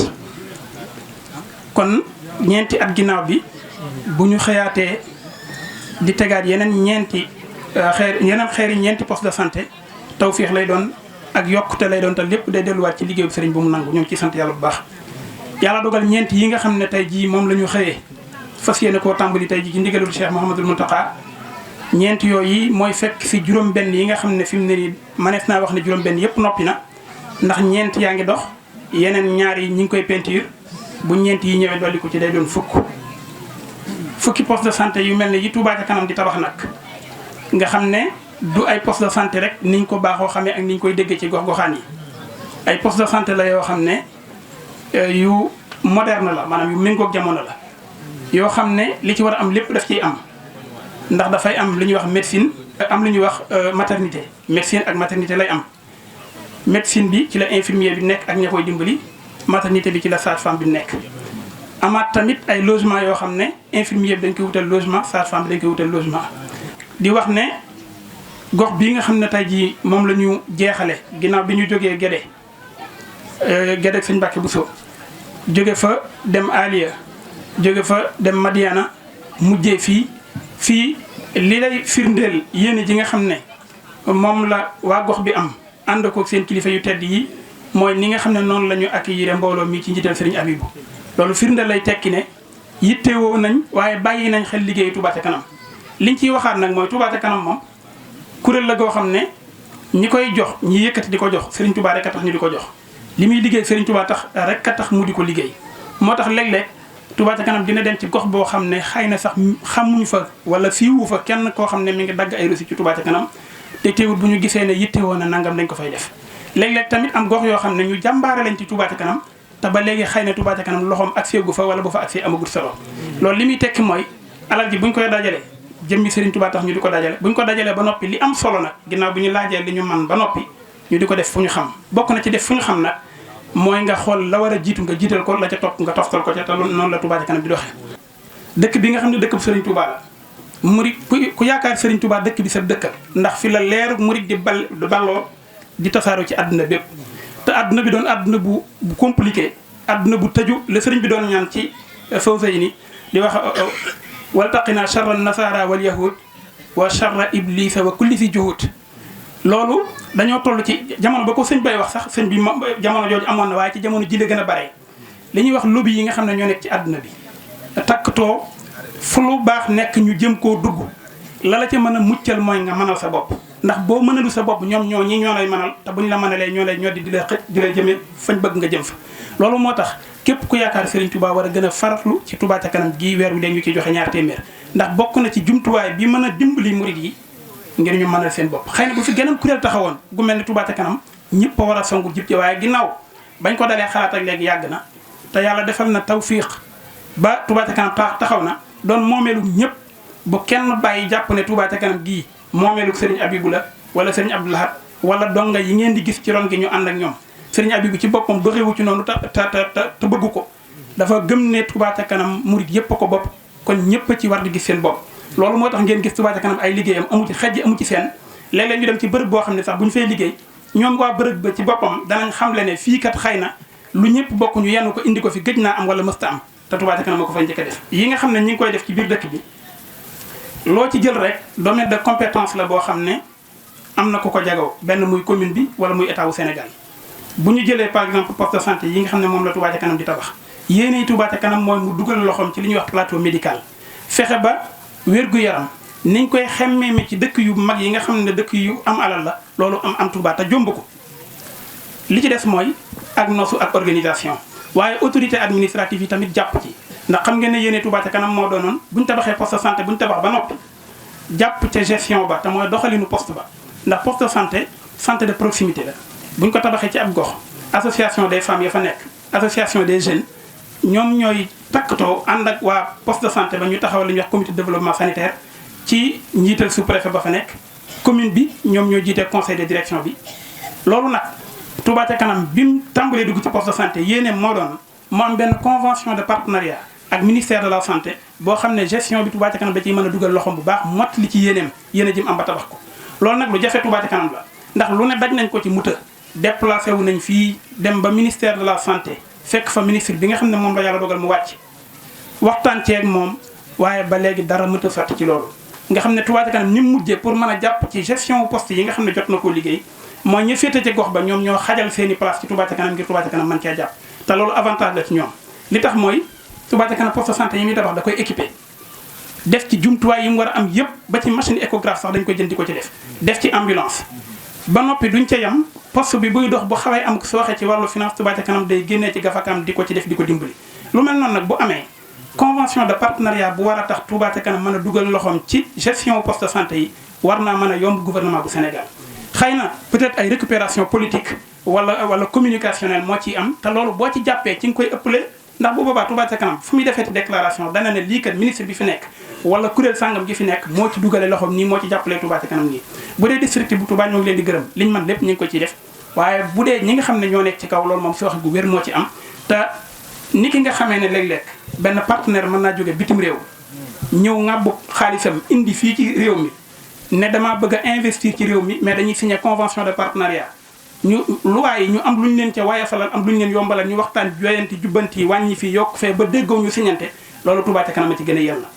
Speaker 12: kon ñeenti at ginnaaw bi bu ñu xëyaatee di tegaat yeneen ñeenti xeeri ñeenti poste de santé tawféex lay doon ak yokkute lay doon te lépp day delluwaat ci liggéeyu sëriñ bu mu nangu ñoo ngi ciy sant yàlla bu baax. yàlla dogal ñeenti yi nga xam ne tey jii moom la ñu xëyee fas yéene koo tàmbali tey jii ci ndigalul Cheikh Mouhamadul Mountakha ñeenti yooyu mooy fekk fi juróom-benn yi nga xam ne fi mu ne nii manees naa wax ne juróom-benn yëpp noppi na ndax ñeent yaa ngi dox yeneen ñaar yi ñi ngi koy peinture bu ñeent yi ñëwee dolli ko ci day doon fukki poste de santé yu mel ne yi Touba ca kanam di tabax nag nga xam ne du ay poste de santé rek niñ ko baaxoo xamee ak niñ koy déggee ci gox-goxaan yi ay poste de santé la yoo xam ne yu moderne la maanaam yu méngoog jamono la yoo xam ne li ci war a am lépp daf ciy am ndax dafay am lu ñuy wax médecine am lu ñuy wax maternité médecine ak maternité lay am médecine bi ci la infirmier bi nekk ak ña koy dimbali maternité bi ci la sage-femme bi nekk amaat tamit ay logement yoo xam ne infirmier bi dañ koy wutal logement sage-femme bi dañ koy wutal logement di wax ne gox bii nga xam ne tey jii moom la ñu jeexale ginnaaw bi ñu jógee Gédé Gédé ak sëñ Mbàkke Bousso jóge fa dem Aliya jóge fa dem Madiana mujjee fii li lay firndeel yéene ji nga xam ne moom la waa gox bi am ànd ko seen kilifa yu tedd yi mooy ni nga xam ne noonu la ñu accueillir mbooloo mi ci njiital Serigne Abibou loolu firndeel lay tekki ne yittewoo nañ waaye bàyyi nañ xel liggéeyu Touba ca kanam liñ ciy waxaat nag mooy Touba ca kanam moom kuréel la goo xam ne ñi koy jox ñi yëkkati di ko jox Serigne Touba rek a tax ñu di ko jox li muy liggéey Serigne Touba tax rek a tax mu di ko liggéey moo tax léeg-léeg Touba ca kanam dina dem ci gox boo xam ne xëy na sax xamuñu fa wala fiiwu fa kenn koo xam ne mi ngi dagg ay reçu ci Touba ca kanam te teewul bu ñu gisee ne yittewoo na nangam dañ ko fay def léeg-léeg tamit am gox yoo xam ne ñu jàmbaare lañ ci Touba ca kanam te ba léegi xëy na Touba ca kanam loxoom ak seegu fa wala bu fa ak see amagut solo loolu li muy tekki mooy alal ji buñ koy dajale jëmmi Serigne Touba tax ñu di ko dajale buñ ko dajalee ba noppi li am solo nag ginnaaw bi ñu laajee li ñu man ba noppi ñu di ko def fu ñu xam bokk na ci def fu ñu xam nag mooy nga xool la war a jiitu nga jiital ko la ca topp nga toftal ko ca te noonu la Touba ca kanam di doxee dëkk bi nga xam ne dëkk bu Serigne Touba la murid ku yaakaar Serigne Touba dëkk bi sa dëkkal ndax fi la leeru murid di balloo di tasaaroo ci àdduna bépp te àdduna bi doon àdduna bu compliqué àdduna bu tëju la sëriñ bi doon ñaan ci Fawzayni di wax waltaqina charra nasara wal yahud wa charra iblisa wa kulli fi juhud loolu dañoo toll ci jamono ba ko sëñ bay wax sax sëñ bi jamono jooju amoon na waaye ci jamono ji la gën a bare li ñuy wax lobby yi nga xam ne ñoo nekk ci àdduna bi takkatoo fu lu baax nekk ñu jëm koo dugg la ca mën a muccal mooy nga mënal sa bopp ndax boo mënalu sa bopp ñoom ñi ñoo lay mënal te buñ la mënalee ñoo lay ñoddi di la xëj di la jëmee fañ bëgg nga jëm fa loolu moo tax képp ku yaakaar Serigne Touba war a gën a faratlu ci Touba ca kanam gii weer wi dañu ci joxe ñaar téeméer ndax bokk na ci jumtuwaay bi mën a dimbali murid yi ngir ñu mënal seen bopp xëy na bu fi geneen kuréel taxawoon gu mel ni Touba ca kanam ñëpp a war a songu jib ci waaye ginnaaw bañ ko dalee xalaat ak léegi yàgg na te yàlla defal na tawfiq ba Touba ca kanam taxaw na doon moomeelu ñëpp bu kenn bàyyi jàpp ne Touba ca kanam gii moomeelu Serigne Abibou la wala Serigne Abdou Lahad wala donga yi ngeen di gis ci ron gi ñu ànd ak ñoom Serigne Abibou ci boppam doxewu ci noonu te bëgg ko dafa gëm ne Touba ca kanam murid yëpp a ko bopp kon ñëpp a ci war di gis seen bopp loolu moo tax ngeen gis Touba ca kanam ay liggéeyam amu ci xejj amu ci seen léeg-léeg ñu dem ci bërëb boo xam ne sax bu ñu fay liggéey ñoom waa bërëb ba ci boppam danañ xamle ne fii kat xëy na lu ñëpp bokk ñu yenn ko indi ko fi gëj naa am wala mësta am te Touba ca kanam moo ko fay njëkk a def yi nga xam ne ñi ngi koy def ci biir dëkk bi loo ci jël rek domaine de compétence la boo xam ne am na ku ko jagoo benn muy commune bi wala muy état wu Sénégal bu ñu jëlee par exemple poste de santé yi nga xam ne moom la Touba ca kanam di tabax yéene Touba ca kanam mooy mu dugal loxoom ci li ñuy wax plateau médical fexe ba wér-gu-yaram niñ koy xemmee ci dëkk yu mag yi nga xam ne dëkk yu am alal la loolu am Touba te jomb ko li ci des mooy ak nosu ak organisation waaye autorité administrative yi tamit jàpp ci ndax xam ngeen ne yéene Touba ca kanam moo doonoon bu ñu tabaxee poste de santé bu ñu tabax ba noppi jàpp ca gestion ba te mooy doxalinu poste ba ndax poste de santé de proximité la bu ñu ko tabaxee ci ab gox association des femmes ya fa nekk association des jeunes ñoom ñooy takkatoo ànd ak waa poste de santé ba ñu taxawal li ñuy wax comité de développement sanitaire ci njiital sous-préfet ba fa nekk commune bi ñoom ñoo jiitee conseil de direction bi loolu nag Touba ca kanam bi mu tàmbalee dugg ci poste de santé yéene moo doon mu am benn convention de partenariat ak ministère de la santé boo xam ne gestion bi Touba ca kanam da ciy mën a dugal loxoom bu baax mot li ci yéeneem yéene jëm am ba tabax ko loolu nag lu jafe Touba ca kanam la ndax lu ne daj nañ ko ci muta déplacé wu nañ fii dem ba ministère de la santé fekk fa ministre bi nga xam ne moom la yàlla dogal mu wàcc waxtaan ceeg moom waaye ba léegi dara mënta sotti ci loolu nga xam ne Touba ca kanam ni mu mujjee pour mën a jàpp ci gestion poste yi nga xam ne jot na koo liggéey mooy ñu féete ci gox ba ñoom ñoo xajal seeni place ci Touba ca kanam ngir Touba ca kanam mën cee jàpp te loolu avantage la ci ñoom li tax mooy Touba ca kanam poste de santé yi muy tabax da koy équipé def ci jumtuwaay yi mu war a am yëpp ba ci machine échographe sax dañ koy jënd di ko ci def ci ambulance ba noppi duñ ca yam poste bi buy dox bu xawee am su waxee ci wàllu finance Touba ca kanam day génnee ci gafakam di ko ci def di ko dimbali lu mel noonu nag bu amee convention de partenariat bu war a tax Touba ca kanam mën a dugal loxoom ci gestion poste de santé yi war naa mën a yomb gouvernement bu Sénégal xëy na peut-être ay récupération politique wala communicationnelle moo ciy am te loolu boo ci jàppee ci nga koy ëppale ndax bu boobaa Touba ca kanam fu muy defeeti déclaration dana ne lii kat ministre bi fi nekk wala kuréel sàngam gi fi nekk moo ci dugale loxoom nii moo ci jàppalee Touba ca kanam nii bu dee district bu Touba ñoo ngi leen di gërëm liñ man lépp ñu ngi ko ciy def waaye bu dee ñi nga xam ne ñoo nekk ci kaw loolu moom si wax gu wér moo ci am te ni ki nga xamee ne léeg-léeg benn partenaire mën naa jóge bitim réew ñëw ŋàbbu xaalisam indi fii ci réew mi ne damaa bëgg a investir ci réew mi mais dañuy signé convention de partenariat ñu luwaay yi ñu am lu ñu leen ca waaye falal am lu ñu leen yombalal ñu waxtaan joyanti jubbanti wàññi fii yokk fee ba déggoo ñu signante loolu Touba ca kanam a ci gën a yella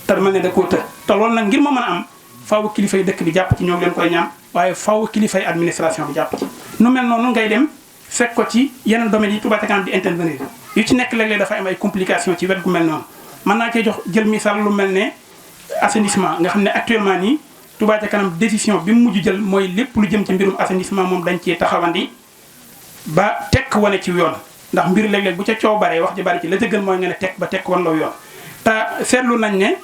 Speaker 12: te mel ne da koo të te loolu nag ngir ma mën a am faaw kilifay dëkk bi jàpp ci ñoo ngi leen koy ñaan waaye faaw kilifay administration bi jàpp ci nu mel noonu ngay dem fekk ko ci yeneen domaines yi Touba ca kanam di intervenir yu ci nekk léeg-léeg dafay am ay complications ci wet gu mel noonu mën naa cee jox jël misaal lu mel ne assainissement nga xam ne actuellement nii Touba ca kanam décision bi mu mujj jël mooy lépp lu jëm ci mbirum assainissement moom dañ cee taxawandi ba tekk wane ci yoon ndax mbir léeg-léeg bu ca coow baree wax ji bari ci la ca gën mooy nga ne tekk ba tekk wan la yoon te seetlu nañ ne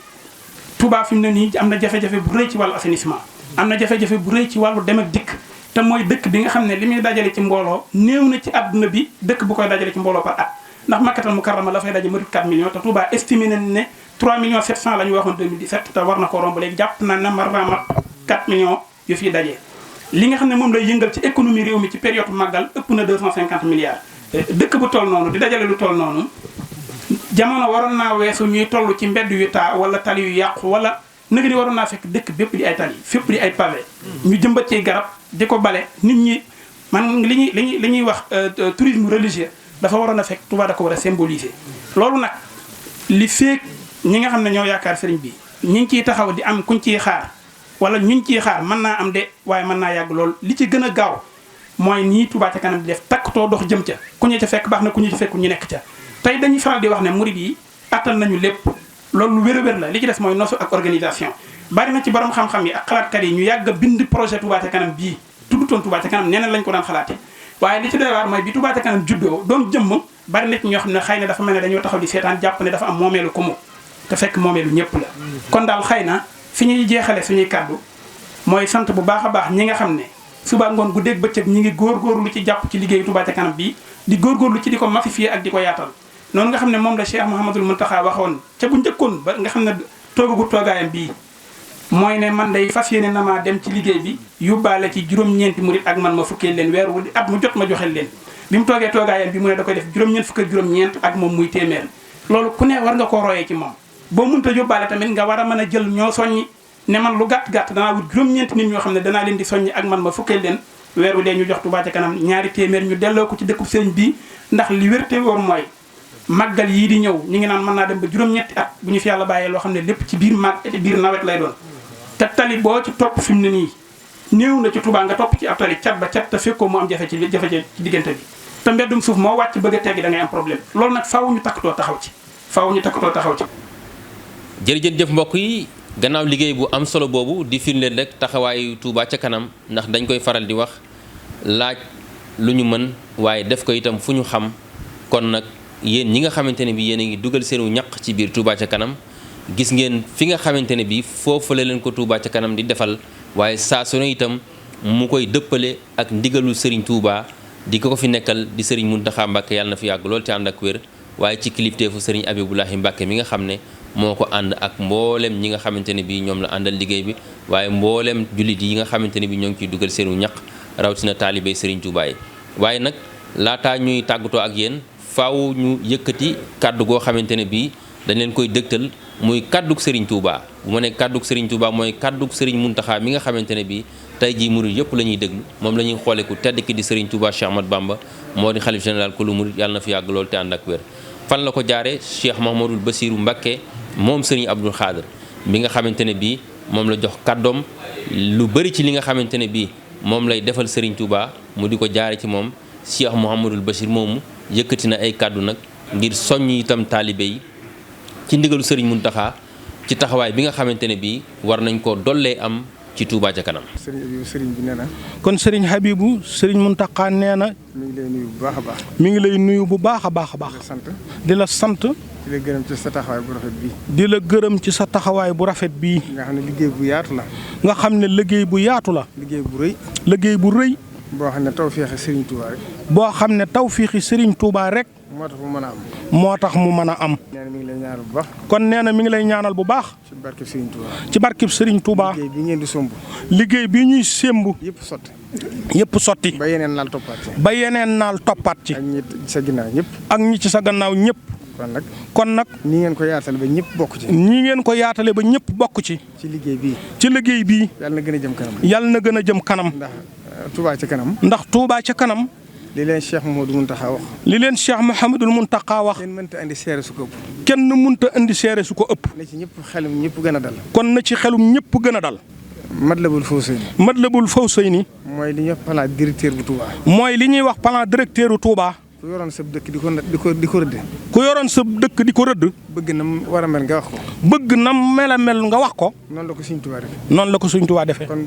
Speaker 12: Touba fi mu ne nii am na jafe-jafe bu rëy ci wàllu assainissement am na jafe-jafe bu rëy ci wàllu dem ak dikk te mooy dëkk bi nga xam ne li muy dajale ci mbooloo néew na ci àdduna bi dëkk bu koy dajale ci mbooloo par at ndax Makkatal Mukarrama la fay daje matut 4 millions te Touba estimé nañ ne 3 millions 700 la ñu waxoon 2017 te war na ko romb léegi jàpp na ne mar naa mat 4 millions yu fi dajee li nga xam ne moom lay yëngal ci économie réew mi ci période màggal ëpp na 250 milliards dëkk bu toll noonu di dajale lu toll noonu jamono waroon naa weesu ñuy toll ci mbedd yu taa wala tali yu yàqu wala nëg ni waroon naa fekk dëkk bépp di ay tali fépp di ay pavé ñu jëmbat ci garab di ko bale nit ñi man li ñuy wax tourisme religieux dafa waroon a fekk Touba da ko war a symboliser loolu nag li feek ñi nga xam ne ñoo yaakaar sëriñ bi ñi ngi ciy taxaw di am kuñ ciy xaar wala ñuñ ciy xaar mën naa am de waaye mën naa yàgg lool li ci gën a gaaw mooy nii Touba ca kanam di def takkatoo dox jëm ca ku ñu ca fekk baax na ku ñu ci fekk ñu nekk ca tey dañuy faral di wax ne murid yi attal nañu lépp loolu lu wér-wér la li ci des mooy nosu ak organisation bari na ci borom xam-xam yi ak xalaatkat yi ñu yàgg a bind projet Touba ca kanam bii tuddutoon Touba ca kanam neneen lañ ko daan xalaate waaye li ci doy waar mooy bi Touba ca kanam juddoo doon jëmm bari na ci ñoo xam ne xëy na dafa mel ne dañoo taxaw di seetaan jàpp ne dafa am moomeelu ko mu te fekk moomeelu ñëpp la kon daal xëy na fi ñuy jeexale suñuy kàddu mooy sant bu baax a baax ñi nga xam ne suba ngoon gu dégg bëccëg ñi ngi góorgóorlu ci jàpp ci liggéeyu Touba ca kanam bii di góorgóorlu ci di ko massifier ak di ko yaatal noonu nga xam ne moom la Cheikh Mouhamadoul Mountakha waxoon ca bu njëkkoon ba nga xam ne toogagu toogaayam bii mooy ne man day fas yéene na maa dem ci liggéey bi yóbbaale ci juróom-ñeenti murit ak man ma fukkee leen weer wu at mu jot ma joxel leen bi mu toogee toogaayam bi mu ne da koy def juróom-ñeent fukk ak juróom-ñeent ak moom muy téeméer loolu ku ne war nga koo royee ci moom boo mënta yóbbaale tamit nga war a mën a jël ñoo soññi ne man lu gàtt-gàtt danaa wut juróom-ñeenti nit ñoo xam ne danaa leen di soññi ak man ma fukkee leen weer wu dee ñu jox Touba ca kanam ñaari téeméer ñu delloo ko ci dëkkub sëriñ bi ndax li wérte woon mooy màggal yii di ñëw ñu ngi naan mën naa dem ba juróom-ñetti at bu ñu fi yàlla bàyyee loo xam ne lépp ci biir nawet lay doon te tali boo ci topp fi mu ne nii néew na ci Touba nga topp ci ab tali cat ba cat te fekkoo mu am jafe ci diggante bi te mbeddum suuf moo wàcc bëgg a teggi da ngay am problème loolu nag faaw ñu takkatoo taxaw ci.
Speaker 2: jërëjëf mbokk yi gannaaw liggéey bu am solo boobu di firndeel rek taxawaayu Touba ca kanam ndax dañ koy faral di wax laaj lu ñu mën waaye def ko itam fu ñu xam kon nag yéen ñi nga xamante ne bi yéen a ngi dugal seenu ñaq ci biir Touba ca kanam gis ngeen fi nga xamante ne bi foofu la leen ko Touba ca kanam di defal waaye saa su ne itam mu koy dëppale ak ndigalu Serigne Touba di ko fi nekkal di Serigne Mountakha Mbacké yàlla na fi yàgg lool te ànd ak wér waaye ci kilifteefu Serigne Abibulahi Mbacké mi nga xam ne moo ko ànd ak mboolem ñi nga xamante ne bi ñoom la àndal liggéey bi waaye mboolem jullit yi nga xamante ne bi ñoo ngi ciy dugal seenu ñaq rawatina taalibey Serigne Touba yi waaye nag laataa ñuy tàggatoo ak yéen faaw ñu yëkkati kàddu goo xamante ne bii dañ leen koy dëgtal muy kàddug Serigne Touba bu ma ne kàddug Serigne Touba mooy kàddug Serigne Mountakha mi nga xamante ne bii tey jii murid yëpp la ñuy déglu moom la ñuy xoole ku tedd ki di Serigne Touba Cheikh Ahmad Bamba moo di xalif général ku lu murid yàlla na fi yàgg lool te ànd ak wér fan la ko jaare Cheikh Mouhamadoul Bassirou Mbacké moom Serigne Abdoul Khadr mi nga xamante ne bii moom la jox kàddoom lu bëri ci li nga xamante ne bii moom lay defal Serigne Touba mu di ko jaare ci moom Cheikh Mouhamadoul Bachir moomu yëkkati na ay kàddu nag ngir soññ itam taalibe yi ci ndigalu Serigne Mountakha ci taxawaay bi nga xamante ne bii war nañ koo dollee am ci Touba ca kanam.
Speaker 13: Serigne bi nee na.
Speaker 9: kon Serigne Habibou Serigne Mountakha nee na.
Speaker 13: mi ngi lay nuyu bu baax a baax.
Speaker 9: mi ngi lay nuyu bu baax a baax a baax. di la sant.
Speaker 13: di la gërëm ci sa taxawaay bu rafet bii.
Speaker 9: di la gërëm ci sa taxawaay bu rafet bii.
Speaker 13: nga xam ne liggéey bu yaatu la.
Speaker 9: nga xam ne liggéey bu yaatu la.
Speaker 13: liggéey bu rëy.
Speaker 9: liggéey bu rëy.
Speaker 13: boo xam ne tawféexi Serigne Touba rek.
Speaker 9: boo xam ne tawféexi Serigne Touba rek.
Speaker 13: moo tax mu mën a am.
Speaker 9: moo tax mu mën a am.
Speaker 13: nee na mi ngi lay ñaanal bu baax.
Speaker 9: kon nee na mi ngi lay ñaanal bu baax.
Speaker 13: ci barkeb Serigne Touba.
Speaker 9: ci barkeb Serigne Touba.
Speaker 13: liggéey bi ngeen di somb.
Speaker 9: liggéey bi ñuy sémbu.
Speaker 13: yëpp sotti.
Speaker 9: yëpp sotti.
Speaker 13: ba yeneen naal toppaat ci.
Speaker 9: ba yeneen naal toppaat ci.
Speaker 13: ak ñi ci sa ginnaaw ñëpp.
Speaker 9: ak ñi ci sa gannaaw ñëpp. kon nag.
Speaker 13: nii ngeen ko yaatale ba ñëpp bokk ci.
Speaker 9: nii ngeen ko yaatale ba ñëpp bokk ci.
Speaker 13: ci liggéey bii.
Speaker 9: ci liggéey bii.
Speaker 13: yàlla na gën a jëm kanam.
Speaker 9: yàlla na gën a jëm kanam.
Speaker 13: ndax Touba ca kanam.
Speaker 9: ndax Touba ca kanam.
Speaker 13: li leen Cheikh Mouhamadou Mountakha wax.
Speaker 9: li leen Cheikh Mouhamadoul Mountakha wax.
Speaker 13: kenn mënta indi seere su ko ëpp.
Speaker 9: kenn mënta indi seere su ko ëpp.
Speaker 13: na ci ñëpp xelum ñëpp gën a dal.
Speaker 9: kon na ci xelum ñëpp gën a dal.
Speaker 13: Matlabul Fawzayni.
Speaker 9: Matlabul Fawzayni.
Speaker 13: mooy li ñuy wax plan directeur bu Touba.
Speaker 9: mooy li ñuy wax plan directeur bu Touba.
Speaker 13: ku yoroon sa dëkk di ko rëdd.
Speaker 9: ku yoroon sa dëkk di ko rëdd.
Speaker 13: bëgg na war a mel nga wax ko.
Speaker 9: bëgg na mel a mel nga wax ko.
Speaker 13: noonu la ko Sëriñ Touba defee.
Speaker 9: noonu la ko Sëriñ Touba defee.
Speaker 13: kon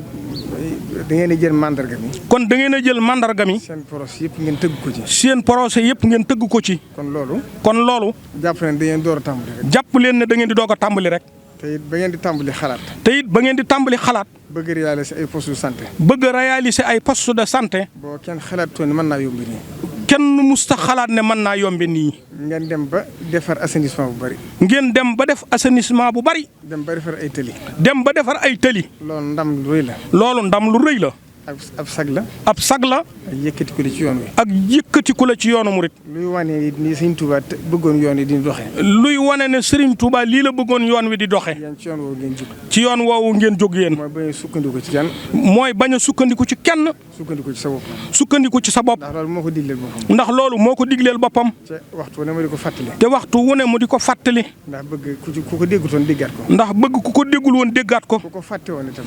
Speaker 13: da ngeen a jël mandarga mi.
Speaker 9: kon da ngeen a jël mandarga mi.
Speaker 13: seen projet yëpp ngeen tëgg ko ci.
Speaker 9: seen projet yëpp ngeen tëgg ko ci.
Speaker 13: kon loolu.
Speaker 9: jàpp
Speaker 13: leen da ngeen door a tàmbali rek.
Speaker 9: jàpp leen ne da ngeen di doog a tàmbali rek.
Speaker 13: te it ba ngeen di tàmbali xalaat.
Speaker 9: te it ba ngeen di tàmbali xalaat.
Speaker 13: bëgg a réaliser ay postes de santé.
Speaker 9: bëgg a réaliser ay postes de santé.
Speaker 13: boo kenn xalaatoo ne mën naa yombi nii.
Speaker 9: kenn musta xalaat ne mën naa yombe nii.
Speaker 13: ngeen dem ba defar assainissement bu bari.
Speaker 9: ngeen dem ba def assainissement bu bari.
Speaker 13: dem ba defar ay tëli.
Speaker 9: dem ba defar ay tëli.
Speaker 13: loolu ndam lu rëy la.
Speaker 9: loolu ndam lu rëy la.
Speaker 13: ab sag la.
Speaker 9: ab sag la.
Speaker 13: ak yëkkatiku la ci yoon wi.
Speaker 9: ak yëkkatiku la ci yoonu murit.
Speaker 13: luy wane ni Serigne Touba bëggoon yoon wi di doxee.
Speaker 9: luy wane ne Serigne Touba lii la bëggoon yoon wi di doxee.
Speaker 13: yéen ci yoon woowu ngeen jóg.
Speaker 9: ci yoon woowu ngeen jóg yéen.
Speaker 13: mooy bañ a sukkandiku ci kenn.
Speaker 9: mooy bañ a sukkandiku ci kenn.
Speaker 13: sukkandiku ci sa bopp.
Speaker 9: sukkandiku ci sa bopp.
Speaker 13: ndax loolu moo ko digleel boppam.
Speaker 9: ndax loolu moo ko digleel boppam.
Speaker 13: te waxtu wu ne mu di ko fàttali.
Speaker 9: te waxtu wu ne mu di ko fàttali.
Speaker 13: ndax bëgg ku ko déggutoon déggaat ko.
Speaker 9: ndax bëgg ku ko déggul woon déggaat ko.
Speaker 13: ku ko fàtte woon itam.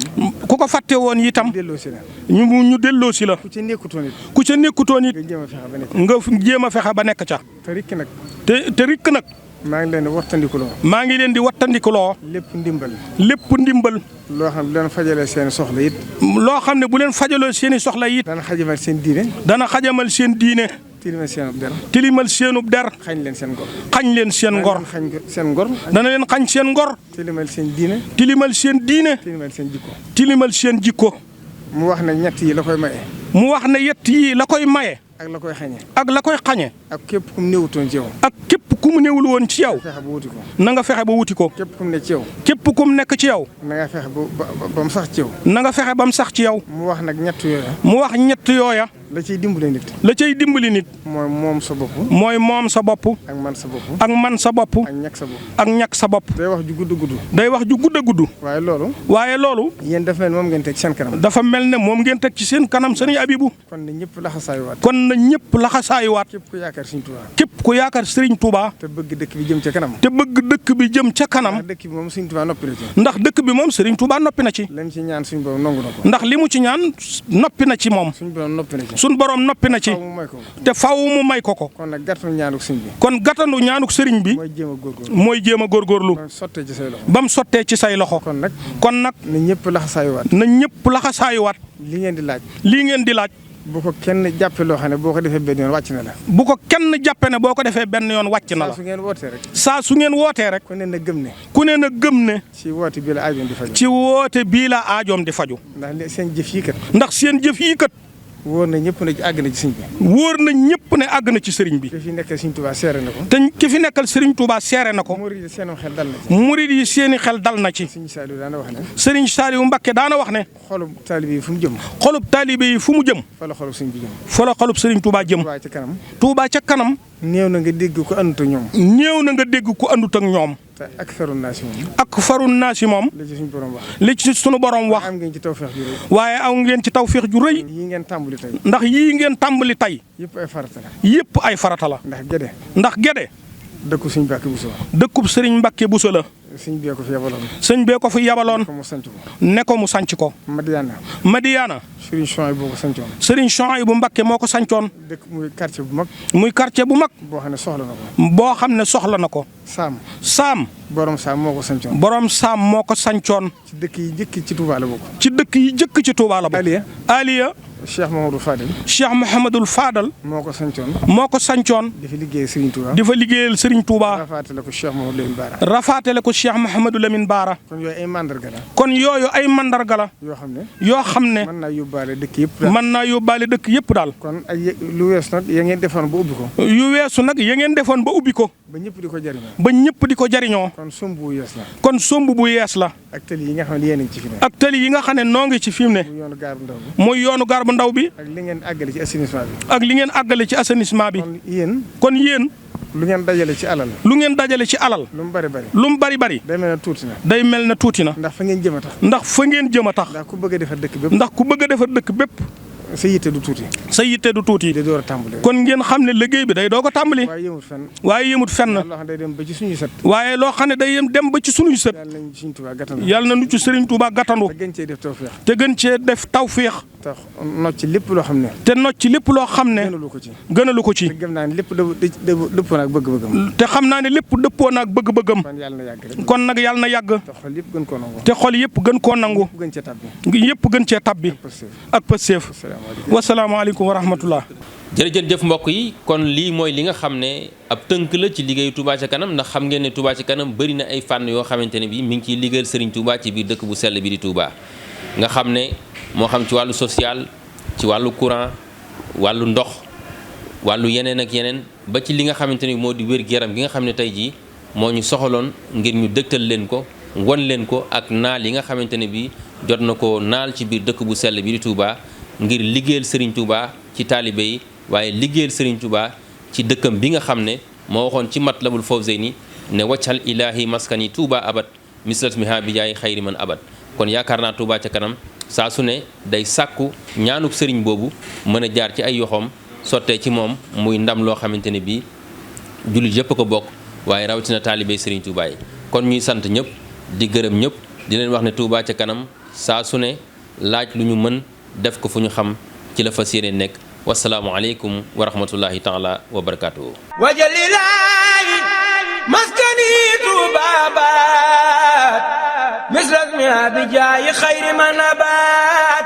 Speaker 9: ku ko fàtte woon itam.
Speaker 13: delloosi la.
Speaker 9: ñu delloosi la.
Speaker 13: ku ca nekkutoon it.
Speaker 9: ku ca nekkutoon it.
Speaker 13: nga
Speaker 9: jéem a fexe ba nekk ca.
Speaker 13: te rikk nag.
Speaker 9: te rikk nag.
Speaker 13: maa ngi leen di wattandikuloo.
Speaker 9: maa ngi leen di wattandikuloo.
Speaker 13: lépp ndimbal.
Speaker 9: lépp ndimbal.
Speaker 13: loo xam ne bu leen fajalee seen soxla it.
Speaker 9: loo xam ne bu leen fajaloo seen soxla it.
Speaker 13: dana xajamal seen diine.
Speaker 9: dana xajamal seen diine.
Speaker 13: tilimal seenub der.
Speaker 9: tilimal seenub der.
Speaker 13: xañ leen seen ngor.
Speaker 9: xañ leen seen ngor.
Speaker 13: xañ seen ngor.
Speaker 9: dana leen xañ seen ngor.
Speaker 13: tilimal seen diine.
Speaker 9: tilimal seen diine.
Speaker 13: tilimal seen jikko.
Speaker 9: tilimal seen jikko.
Speaker 13: mu wax ne ñett yi la koy maye.
Speaker 9: mu wax ne yett yi la koy maye.
Speaker 13: ak la koy xañe.
Speaker 9: ak la koy xañe.
Speaker 13: ak képp ku mu néewutoon ci yow.
Speaker 9: ak képp ku mu néewul woon ci yow.
Speaker 13: fexe ba wuti ko.
Speaker 9: na nga fexe ba wuti ko.
Speaker 13: képp ku mu ne ci yow.
Speaker 9: képp ku mu nekk ci yow.
Speaker 13: na nga fexe ba mu sax ci yow.
Speaker 9: na nga fexe ba mu sax ci yow.
Speaker 13: mu wax nag ñett yooya.
Speaker 9: mu wax ñett yooya.
Speaker 13: la cay dimbali nit.
Speaker 9: la cay dimbali nit.
Speaker 13: mooy moom sa bopp.
Speaker 9: mooy moom sa bopp.
Speaker 13: ak man sa bopp.
Speaker 9: ak man sa bopp.
Speaker 13: ak ñàkk sa bopp.
Speaker 9: ak ñàkk sa bopp.
Speaker 13: day wax ju gudd gudd.
Speaker 9: day wax ju gudd gudd.
Speaker 13: waaye loolu.
Speaker 9: waaye loolu.
Speaker 13: yéen dafa mel ne moom ngeen teg ci seen kanam.
Speaker 9: dafa mel ne moom ngeen teg ci seen kanam sëriñ Abibu.
Speaker 13: kon na ñëpp laxasaayuwaat.
Speaker 9: kon na ñëpp laxasaayuwaat.
Speaker 13: képp ku yaakaar
Speaker 14: képp ku yaakaar Serigne Touba.
Speaker 13: te bëgg dëkk bi jëm ca kanam.
Speaker 14: te bëgg dëkk bi jëm ca kanam.
Speaker 13: ndax dëkk bi moom Serigne Touba noppi na ci.
Speaker 14: ndax dëkk bi moom Serigne Touba noppi na ci.
Speaker 13: lim ci ñaan suñu borom nangu na ko.
Speaker 14: ndax li mu ci ñaan noppi na ci moom.
Speaker 13: suñu borom noppi na ci.
Speaker 14: suñu borom noppi na ci. te faaw mu may ko ko.
Speaker 13: kon nag gàttanu ñaanuk sëriñ bi.
Speaker 14: kon gàttanu ñaanuk sëriñ bi. mooy jéem a góorgóorlu. ba mu sottee ci say loxo. kon nag.
Speaker 13: na ñëpp laxasaayuwaat.
Speaker 14: na ñëpp laxasaayuwaat.
Speaker 13: li ngeen di laaj.
Speaker 14: lii ngeen di laaj.
Speaker 13: bu ko kenn jàppe loo xam ne boo ko defee benn yoon wàcc na la.
Speaker 14: bu ko kenn jàppe ne boo ko defee benn yoon wàcc na la.
Speaker 13: saa su ngeen wootee rek.
Speaker 14: saa su ngeen wootee rek.
Speaker 13: ku ne na gëm ne.
Speaker 14: ku ne na gëm ne.
Speaker 13: ci woote bii la aajoom di faju.
Speaker 14: ci woote bii la aajoom di faju.
Speaker 13: ndax seen jëf yi kat.
Speaker 14: ndax seen jëf yi kat.
Speaker 13: wóor na ñëpp ne àgg na ci sëriñ bi.
Speaker 14: wóor na ñëpp ne àgg na ci sëriñ bi.
Speaker 13: ki fi nekkal sëriñ Touba seere na ko.
Speaker 14: te ki fi nekkal sëriñ Touba seere na ko.
Speaker 13: murid yi seeni xel dal na ci.
Speaker 14: murid yi seeni xel dal na ci.
Speaker 13: sëriñ Saliou daana wax ne.
Speaker 14: sëriñ Saliou Mbacké daana wax ne.
Speaker 13: xolub taalibe yi fu mu jëm.
Speaker 14: xolub taalibe yi fu mu jëm.
Speaker 13: fa la xolub sëriñ bi jëm.
Speaker 14: fa la xolub sëriñ Touba jëm.
Speaker 13: Touba ca kanam.
Speaker 14: Touba ca kanam.
Speaker 13: néew na nga dégg ko àndut ak ñoom.
Speaker 14: néew na nga dégg ko àndut ak ñoom.
Speaker 13: te ak farun naa si moom.
Speaker 14: ak farun naa si moom.
Speaker 13: li ci suñu borom wax.
Speaker 14: li ci suñu borom wax.
Speaker 13: am ngeen ci tawfeex ju rëy.
Speaker 14: waaye aw ngeen ci tawfeex ju rëy.
Speaker 13: yii ngeen tàmbali tey.
Speaker 14: ndax yii ngeen tàmbali tey.
Speaker 13: yëpp ay farata la.
Speaker 14: yëpp ay farata la.
Speaker 13: ndax gede.
Speaker 14: ndax gede.
Speaker 13: dëkkub sëriñ Mbàkke Buso la.
Speaker 14: dëkkub sëriñ Mbàkke Buso la.
Speaker 13: sëñ bee ko fi yabaloon.
Speaker 14: sëñ bee ko fi yabaloon. ne ko mu sanc ko. Madiana.
Speaker 13: sëriñ Chouaïbou boo ko sancoon.
Speaker 14: sëriñ Chouaïbou Mbacké moo ko sancoon.
Speaker 13: dëkk muy quartier bu mag.
Speaker 14: muy quartier bu mag.
Speaker 13: boo xam ne soxla na ko.
Speaker 14: boo xam ne soxla na ko. Saam.
Speaker 13: borom Saam moo ko sancoon.
Speaker 14: borom Saam moo ko sancoon.
Speaker 13: ci dëkk yi jëkk ci Touba la bokk.
Speaker 14: ci dëkk yi jëkk ci Touba la bokk. Aliya.
Speaker 13: Cheikh Mouhamadou Fadal.
Speaker 14: Cheikh Mouhamadou Fadal.
Speaker 13: moo ko sancoon.
Speaker 14: moo ko sancoon.
Speaker 13: di fa liggéeyal Serigne Touba.
Speaker 14: di fa liggéeyal Serigne Touba.
Speaker 13: rafaatale ko Cheikh Mouhamadou Lamine Bara.
Speaker 14: rafaatale ko Cheikh Mouhamadou Lamine Bara.
Speaker 13: kon yooyu ay mandarga la.
Speaker 14: kon yooyu ay mandarga la.
Speaker 13: yoo xam ne.
Speaker 14: yoo xam ne.
Speaker 13: mën naa yóbbaale dëkk yëpp daal.
Speaker 14: mën naa yóbbaale dëkk yëpp daal.
Speaker 13: kon ay lu weesu nag ya ngeen defoon ba ubbi ko.
Speaker 14: yu weesu nag ya ngeen defoon ba ubbi ko.
Speaker 13: ba ñëpp di ko jariñoo.
Speaker 14: ba ñëpp di ko jariñoo.
Speaker 13: kon somb bu yees la.
Speaker 14: kon somb bu yees la.
Speaker 13: ak tali yi nga xam ne yéen a ngi ci fi ne.
Speaker 14: ak tali yi nga xam ne noo ngi ci fi mu ne.
Speaker 13: muy yoonu gaar bu ndaw bi.
Speaker 14: muy yoonu gaar bu ndaw bi.
Speaker 13: ak li ngeen àggale ci assainissement bi.
Speaker 14: ak li ngeen àggale ci assainissement bi. kon yéen.
Speaker 13: lu ngeen dajale ci alal.
Speaker 14: lu ngeen dajale ci alal.
Speaker 13: lu mu bari bari.
Speaker 14: lu mu bari bari.
Speaker 13: day mel ne tuuti na.
Speaker 14: day mel ne tuuti na.
Speaker 13: ndax fa ngeen jëm a tax.
Speaker 14: ndax fa ngeen jëm a tax.
Speaker 13: ndax ku bëgg a defar dëkk bépp.
Speaker 14: ndax ku bëgg a defar dëkk bépp.
Speaker 13: sa yitte du tuuti.
Speaker 14: sa yitte du tuuti.
Speaker 13: day door a tàmbali.
Speaker 14: kon ngeen xam ne liggéey bi day doog a tàmbali.
Speaker 13: waaye yëmut fenn.
Speaker 14: waaye yëmut fenn.
Speaker 13: loo xam ne day dem ba ci suñu sët.
Speaker 14: waaye loo xam ne day dem ba ci suñuy sët.
Speaker 13: yàlla nañu ci Serigne Touba gàttandu.
Speaker 14: yàlla nañu ci Serigne Touba gàttandu.
Speaker 13: te gën cee def tawféex.
Speaker 14: te gën cee def tawféex.
Speaker 13: te nocc ci lépp loo xam ne.
Speaker 14: te nocc ci lépp loo xam ne.
Speaker 13: gënalu ko ci.
Speaker 14: gënalu ko ci.
Speaker 13: te gëm naa ne lépp dëppoo naag bëgg-bëggam.
Speaker 14: te xam naa ne lépp dëppoo naag bëgg-bëggam.
Speaker 13: kon yàlla na yàgg rek.
Speaker 14: kon nag yàlla na yàgg.
Speaker 13: te xol yëpp gën koo nangu.
Speaker 14: te xol yëpp gën koo nangu.
Speaker 13: gën cee tabbi.
Speaker 14: yëpp gën cee tabbi. ak pësteef. wasalaamaaleykum wa rahmatullah.
Speaker 2: jërëjëf mbokk yi kon lii mooy li nga xam ne ab tënk la ci liggéeyu Touba ca kanam ndax xam ngeen ne Touba ca kanam bëri na ay fànn yoo xamante ne bi mi ngi ciy liggéeyal Serigne Touba ci biir dëkk bu sell bi di Touba nga xam ne moo xam ci wàllu social ci wàllu courant wàllu ndox wàllu yeneen ak yeneen ba ci li nga xamante ni moo di wér-gu-yaram gi nga xam ne tey jii moo ñu soxaloon ngir ñu dëgtal leen ko won leen ko ak naal yi nga xamante ne bi jot na ko naal ci biir dëkk bu sell bi di Touba ngir liggéeyal Serigne Touba ci taalibe yi waaye liggéeyal Serigne Touba ci dëkkam bi nga xam ne moo waxoon ci Matlabul Fawzayni ne waccal ilaahi maskani Touba abad mislat miha bi jaay xayri man abad kon yaakaar naa Touba ca kanam saa su ne day sàkku ñaanuk sëriñ boobu mën a jaar ci ay yoxoom sottee ci moom muy ndam loo xamante ne bii jullit yëpp ko bokk waaye rawatina taalibey Serigne Touba yi kon ñuy sant ñëpp di gërëm ñëpp di leen wax ne Touba ca kanam saa su ne laaj lu ñu mën def ko fu ñu xam ci la fas yéene nekk wasalaamu aleykum wa rahmatullahi taala wa barakaatuhu
Speaker 1: wajalilaayi maskani tuubaabaat misras mi abijaayi xayri man abaat